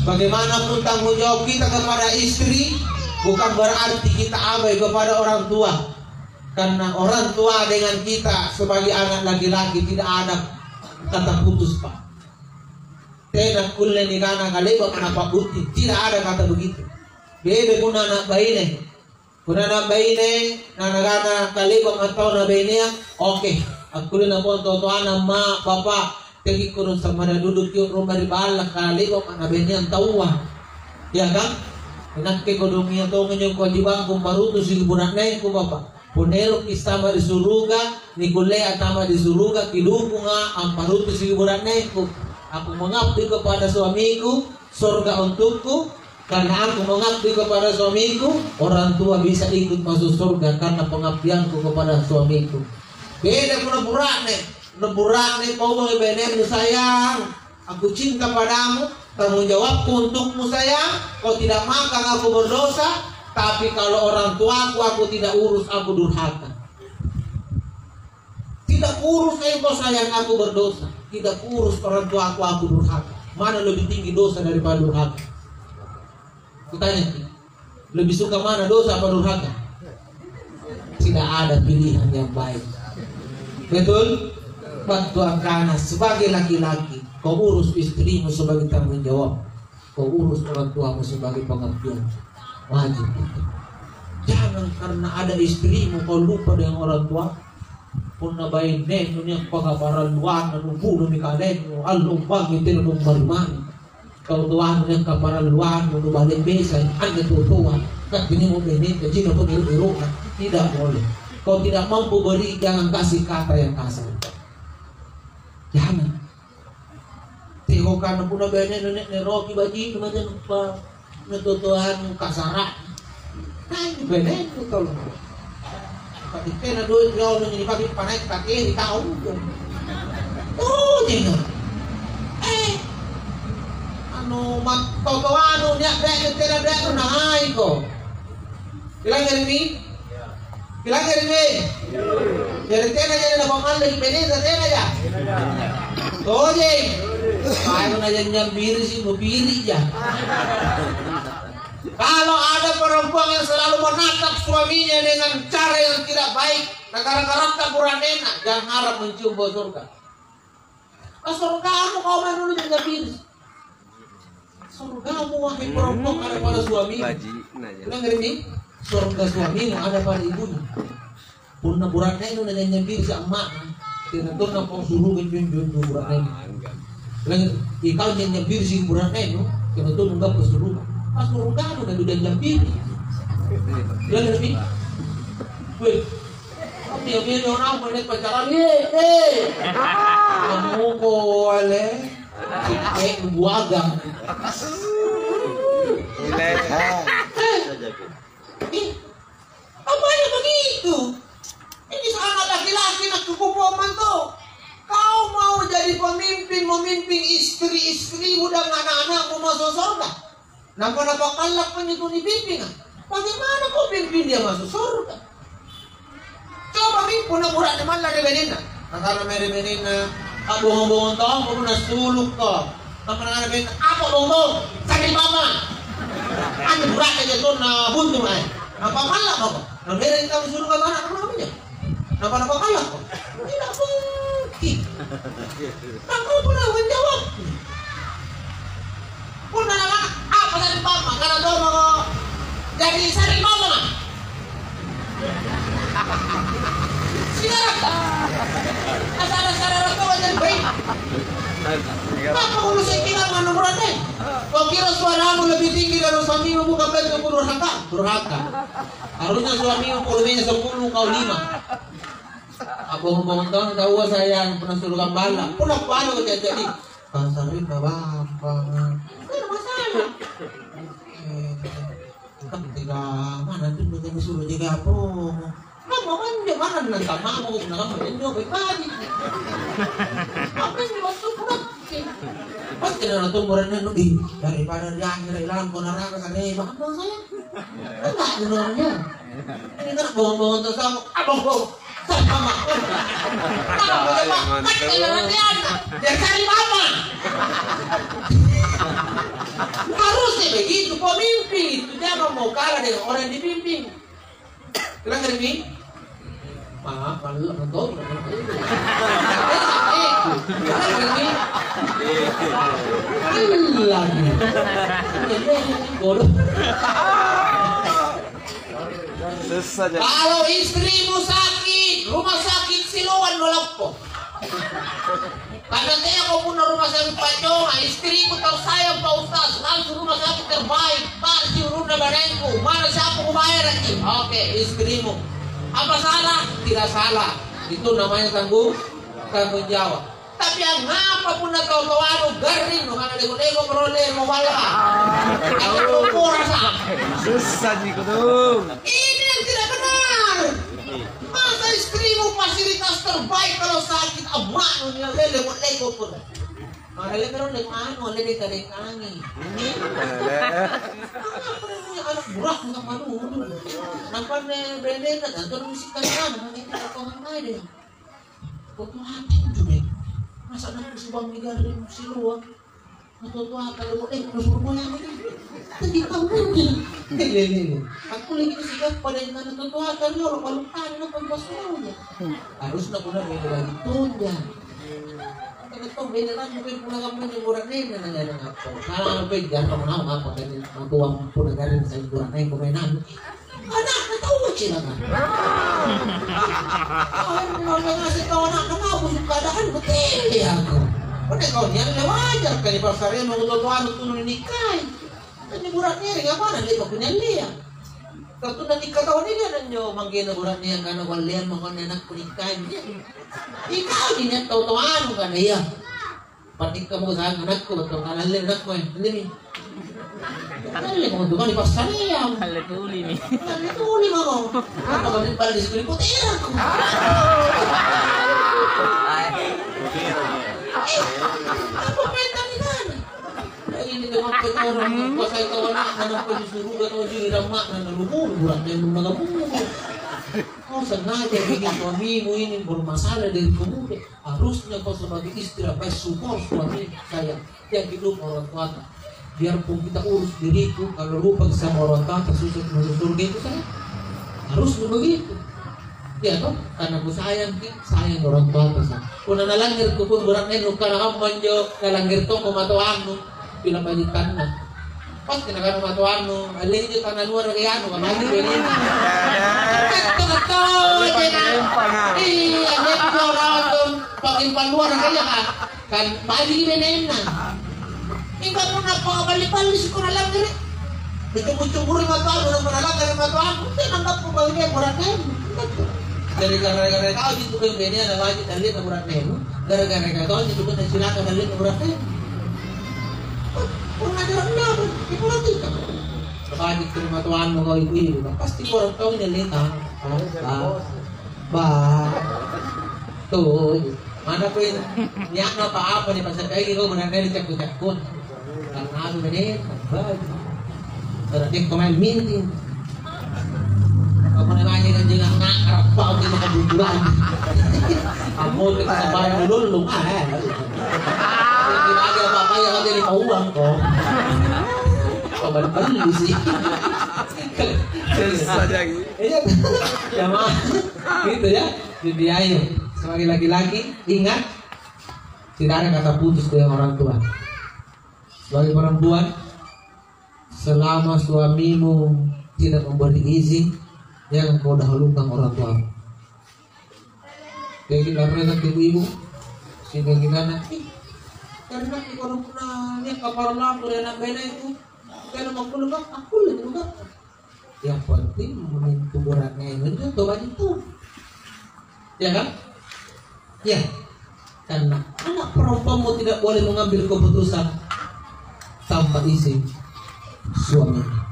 bagaimanapun tanggung jawab kita kepada istri, Bukan berarti kita abai kepada orang tua. Karena orang tua dengan kita sebagai anak laki-laki tidak ada kata putus, Pak. Tena kulle nikana kaleba'ma napa'butti, tidak ada kata begitu. Bebe punna ana' baine. Punna ana' baine, na nakana kaleba'ma tau nabainea, oke, akkulle napong totoana, "Ma, Bapa, teki kodong sammada dudukki rong ri balla', kaleba'ma nabainea taua." Ya kan? Nakke kodong iya tongi anjo kewajibangku, parutusi bura'nengku, Bapa. Punna ero'ki' antama ri suruga, nikullea antama ri suruga, kidukunga amparutusi bura'nengku. Aku mengabdi kepada suamiku, sorga untukku, karena aku mengabdi kepada suamiku, orang tua bisa ikut masuk surga karena pengabdianku kepada suamiku. Beda punna bura'ne, punna bura'ne kau bainennu sayang, aku cinta padamu, tanggung jawabku untukmu sayang, kau tidak makan aku berdosa, tapi kalau orang tuaku aku tidak urus, aku durhaka. Tidak kurus engkau sayang aku berdosa, tidak kurus orang tuaku aku durhaka. Mana lebih tinggi dosa daripada durhaka? Kutanya, lebih suka mana dosa apa durhaka? Tidak ada pilihan yang baik. Betul? Bantu angkana sebagai laki-laki, kau urus istrimu sebagai tanggung jawab. Kau urus orang tuamu sebagai pengabdian. Wajib itu. Jangan karena ada istrimu kau lupa dengan orang tua. Punna bainenu nia' pakaparalluanna, nubunumi kalennu, allo umbangi tena nummari-mari. Kau toanu nia' kaparalluannu, nubale' besai, anne totoa, kattinimu baineta, cina pun iru-iru'na. Tidak boleh. Kau tidak mampu beri, jangan kasih kata yang kasar. Jangan. Tehokanna punna bainenu nia' neroki baji'nu mate nuppa natotoanu kasara'. Nainjo bainenu tolo. Tapi tena doe' riolo nipake panae kateri tau. Oh, tena. Eh, anu, mat-, totoanu nia' baine tena baine nahaiko. Bilang dari mi? Bilang dari mi? Jadi tena jadi dapat mandek peneta tena ya? Tojeng. Ayo na janjang biri si mau biri ya. Kalau ada perempuan yang selalu menatap suaminya dengan cara yang tidak baik, na gara-gara bura'nena, jangan harap mencium bau surga. Ka surgamu kau mah dulu janjang biri. Surgamu, wahai perempuan, ada pada suamimu. Baji, nah, ya. Bilang dari mi? Surga suamimu ada pada ibunya. Punna bura'nenu na janjang biri si amma'na, tena tonna kau suruga injo-injo bura'nenu. Bilang, ikau janjang biri si bura'nenu, tena tonna gappa suruga. Pas surgamu na janjang biri. Bilang dari mi? Weh, Mia-mia nyo naung ri pacaranna. Iye, eh. Kamuko ale. Eh, buagang. Ile. Eh. Ih, apanya begitu? Ini seorang laki-laki nak kukupu mantu. Kau mau jadi pemimpin, memimpin istri-istrimu dan anak-anakmu masuk surga? Nampa napakallakko anjo tu nipimpinga. Bagaimana kau pimpin dia masuk surga? Coba mi punna bura'ne malla ri bainenna. Nakana mae ri bainenna, "A'bongong-bongong tongko punna sulukko." Nampa nakana bainenna, "Apa bongong? Sari'bammang." Anjo bura'ne anjo tonna buntu mae. Nampa malla mako. Nabereng tau suluka mana? Apa namanya? Napa-napa kala? Tidak mungkin. Kamu pernah menjawab? Punna nana apa tadi mama? Karena domo jadi sari mama. Sigarata. Asal-asal orang tua jadi baik. Apa urusan kita mana berarti? Kau kira suaramu lebih tinggi dari suamimu bukan bentuk durhaka? Durhaka. Harusnya suamimu volumenya sepuluh, kau lima. Abong-bong tong taua sayang, punna sulu gambala. Punna kuanu jadi, jadi. Kasarina bambang. Tidak masalah. Eh, kan tiga, mana tu, dia suruh jaga apa? Kamu kan dia mana dengan sama, mau kena kamu, dia nyoba tadi. Apa yang dimaksud? Pasti na natumbo rannu, "Ih, daripada ri ahera' ilang ko naraka sare, bambang saya." Enggak, benernya. Ini kan bohong-bohong terus kamu, ah, bohong. Sama. Apa mau coba? Kan kayak latihan. Dia cari mama. Harusnya begitu. Pemimpin itu jangan mau kalah dengan orang yang dipimpin. Kedengarangi? Maaf, malu nonton. Kedengarangi? Lagi. Bodoh. Susah, Jack. Kalau istrimu sakit, rumah sakit Siloam lo lappo. Karena teako punna rumah sakit Pacong, istriku tau sayang, Pak Ustaz, langsung rumah sakit terbaik, pasti urunna barengku, mana siapa kubayaraki? Oke, istrimu. Apa salah? Tidak salah. Itu namanya tanggung, tanggung jawab. Tapi angngapa punna tau-tau anu garring, nu kana lego-lego, bro, lemo balla? Susah ji kodong. Ini yang tidak benar. Masa istrimu fasilitas terbaik kalau sakit, amma'nu nia lele mo leko pun. Maka lele ro leko anu, lele kalengangi. Anak burak nggak malu. Nampa ne bene na tantu musik kalengangi, ini kau ngai deh. Kau tuh hati itu deh. Masa nak musibah megang musik luar. Matotoa kalau, eh, kalau suruh moyang ini. Tadi tahu kan? Ini, ini, ini. Aku lagi ke sini pada yang mana totoa kan, ya, orang paling paling apa, pas semuanya. Harus nak guna beda lagi tuh, ya. Karena tuh beda lagi, beda pulang kamu yang kurang ini, nanya, nanya, apa? Sampai jangan kamu nama apa, kan, mau tuang pun negara yang saya kurang naik, kurang naik. Anakna tau cilaka. Kalau ngasih tau anakna mau busuk keadaan, betul ya aku. Udah kau nialle wajar kali pasarnya mau tutoanu tunu nikahi. Kan ni burak neri, apa na lepa kunyallea. Kau tuna nikah tahun ini ada nyo manggena burak nia karena wallean mau anakku nikahi. Nikahi nia tau-tau anu kan, iya. Patikka mo sa'ring anakku, battu kalalle anakku, eh. Allemi. Alle mo tu kan dipassareang. Alle tuli mi. Alle tuli mako. Apa kau balik di sekolah poterangku? Apa pentan di sana? Ini dengan orang kuasai kau anak, anak kau disuruh kau jadi ramak, dan lupa burak dan lupa kamu. Kau sengaja bikin suamimu ini bermasalah dari pemuda. Harusnya kau sebagai istri apa support suami saya yang hidup orang tuata. Biarpun kita urus diriku, kalau lupa sama orang tuata susah masuk surga itu saya. Harusnya begitu. Ya toh, karena ku sayang ki, sayang orang tuata saya. Kuna nalanggar ku pun berat nenu karena kamu manjo nalanggar toko matoannu. Pila bajikanna. Pasti nakana matoannu, "Allenjo tana luaraka anu, kamaki benena." Betul-betul jena. Iya, anjo orang tu pakai paluaraka iya, Kak. Kan bajiki benena. Mingka punna pakaballi-balli sikola langngere. Dicumbu-cumburi matoannu, nampa nalangngere matoannu. Tena anggappa baine bura'nenu. Jadi gara-gara tau jintu benena nabaji dalle'na bura'nenu. Gara-gara tau jintu benena cilaka dalle'na bura'nenu. Punna jarang nabu, diperhatikan. Baji terima tuanmu kau ibu-ibu, pasti orang kau ini leta. Ba, ba, tuh, mana kau ini? Niatnya apa-apa nih, pasal kayak gitu, benar-benar cakku-cakku. Karena aku gede, baik. Berarti pemain minting. Apa namanya kan, jangan ngakak, apa, oke, mau kebetulan. Kamu kita sampai dulu, lu, ah, eh. Lagi-lagi apa-apa ya, lagi di uang kok. Kok balik-balik sih? Susah, Jang. Iya, ya, Mak. Gitu ya. Jadi, ayo, sebagai laki-laki, ingat, tidak ada kata putus dengan orang tua. Sebagai perempuan, selama suamimu tidak memberi izin, jangan kau dahulukan orang tuamu. Jadi, karena nanti ibu-ibu, sehingga gimana? Ih, karena kalau pernah lihat kapal lampu dan anak bela itu, kalau mau pulang, aku juga. Yang penting menyentuh orang lain itu tuh itu. Ya kan? Ya. Karena anak perempuanmu tidak boleh mengambil keputusan tanpa izin suaminya.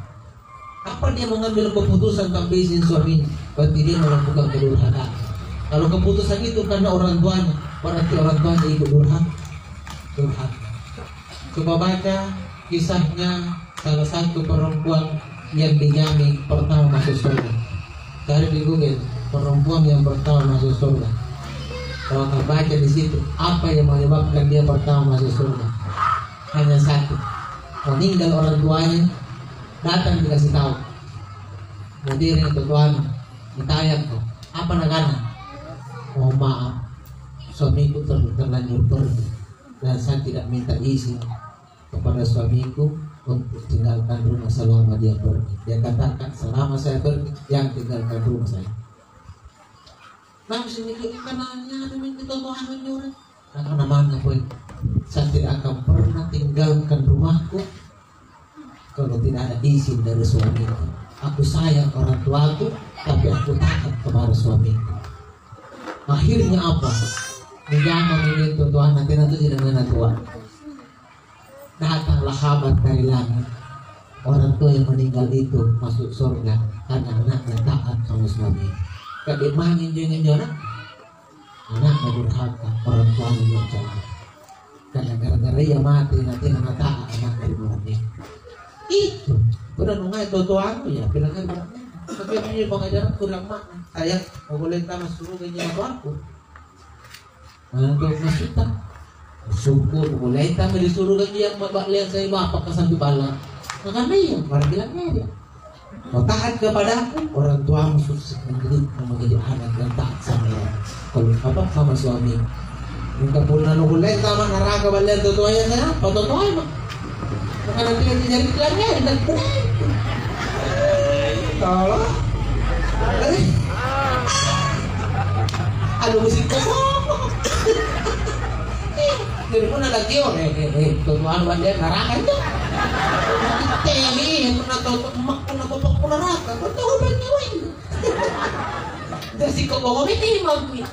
Kapan dia mengambil keputusan tanpa izin suaminya? Berarti dia melakukan kedurhakaan. Kalau keputusan itu karena orang tuanya, berarti orang tuanya ikut durhaka. Durhaka. Coba baca kisahnya salah satu perempuan yang dijamin pertama masuk surga. Cari di Google, perempuan yang pertama masuk surga. Kalau akan baca di situ, apa yang menyebabkan dia pertama masuk surga? Hanya satu, meninggal orang tuanya, Datang dikasih tahu. Modern itu tuan, ditayang tuh. Apa nakana? "Mohon maaf, suamiku ter-, terlanjur pergi dan saya tidak minta izin kepada suamiku untuk tinggalkan rumah selama dia pergi. Dia katakan selama saya pergi, jangan tinggalkan rumah saya." Langsung itu ikanannya ada minta tau anjo orang. Karena namanya poi, "Saya tidak akan pernah tinggalkan rumahku kalau tidak ada izin dari suamiku. Aku sayang orang tuaku, tapi aku taat kepada suamiku." Akhirnya apa? Nijama mintu tuanna, tena tu tidak mengenal tua. Datanglah kabar dari langit, orang tua yang meninggal itu masuk surga karena anaknya taat sama suami. Kadek mangi injo-injo anak, anaknya durhaka, orang tuanya yang celaka. Karena gara-gara ia mati, nanti anak taat anak dari mulanya. Itu, udah nungai tua-tuamu ya, bilang aja bilang, "Tapi ini pengajaran kurang makna. Saya mau boleh tamat suruh gaji aku." Nah, untuk masita. Syukur, mulai tama disuruh gajian, Bapak, lihat saya Bapak kasang di bala. Makanya iya, para bilang aja. "Kau taat kepadaku, orang tuamu sukses mendidik, menjadi anak yang taat sama orang. Kalau apa, sama suami. Minta punna nukullenta anak neraka, balian tutoaya saya, apa tutoaya, Mak?" Maka nanti lagi jadi pelanggaran dan berarti. Tolong. Eh. Aduh, musik kosong. Jadi pun ada kio, eh, eh, eh, tuh tuan bandia neraka itu. Teli, pernah tahu tuh emak, pernah bapak, pernah neraka. Kau tahu apa nyawa itu? Jadi kau bawa ini, Mak.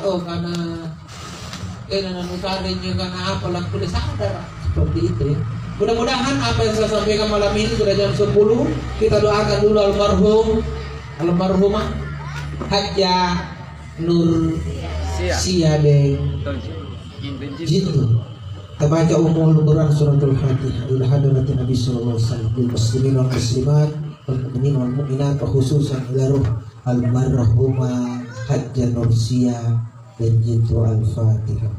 Oh, karena, eh, nanusarenya karena apa, lah, kulle sadar seperti itu, ya. Mudah-mudahan apa yang saya sampaikan malam ini sudah jam sepuluh, kita doakan dulu almarhum, almarhumah Hajjah Nur Sia. Sia deh. Jitu. Tabaca umul Quran suratul Fatihah ila hadratin Nabi sallallahu alaihi wasallam, lil muslimin wal muslimat, wal mu'minin wal mu'minat, wa khususan ila ruh almarhumah Hajjah Nursia dan Jitu. Al-Fatihah.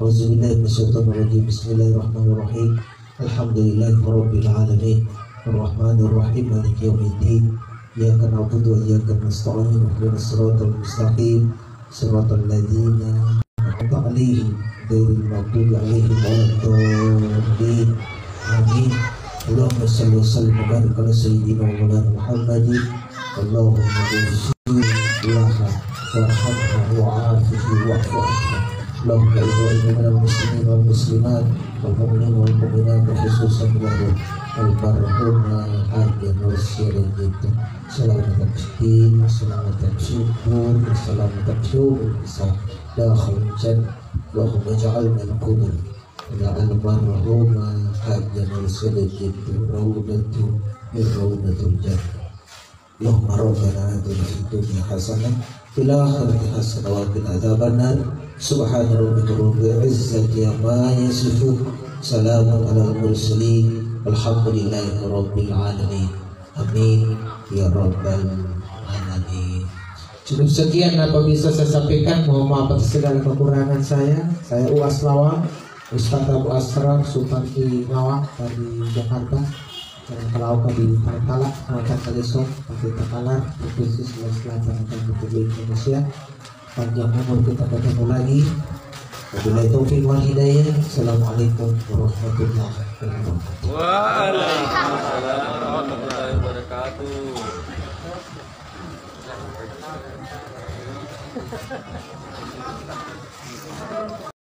Auzubillahi minasyaitonirrajim. Bismillahirrahmanirrahim. Alhamdulillahirabbil alamin. Arrahmanirrahim. Maliki yaumiddin. Iyyaka na'budu wa iyyaka nasta'in. Ihdinas siratal mustaqim. Siratal ladzina an'amta 'alaihim ghairil maghdubi 'alaihim waladdallin. Amin. Allahumma shalli wa sallim wa barik ala sayyidina wa maulana Muhammadin. Allahumma ighfir laha warhamha wa'afihi wa'fu anha. Allahumma ighfir lil muslimin wal muslimat wal mu'minin wal mu'minat, khususan lahu almarhumah Hajjah Nursia dan Jitu. Selamat takdim, selamat syukur, selamat syukur. Dakhalal jannah. Allahumma ja'alna al-qubur ala almarhumah Hajjah Nursia dan Jitu raudatu min raudatil jannah. Allahumma rabbana atina fid dunya hasanah, fil akhirati hasanah wa qina adzabannar. Subhana rabbika rabbil izzati amma yasifun. Salamun alal mursalin. Walhamdulillahi rabbil alamin. Amin ya rabbal alamin. Cukup sekian apa bisa saya sampaikan. Mohon maaf atas segala kekurangan saya. Saya Uas Lawang, Ustaz Abu Asrar, Suparti Lawang dari Jakarta. Yang telah di Tala, Kecamatan Kalisong, Kabupaten Takalar, Provinsi Sulawesi Selatan, dan Republik Indonesia. Panjang umur kita bertemu lagi. Wabillahi taufiq wal hidayah. Assalamualaikum warahmatullahi wabarakatuh. Waalaikumsalam warahmatullahi wabarakatuh.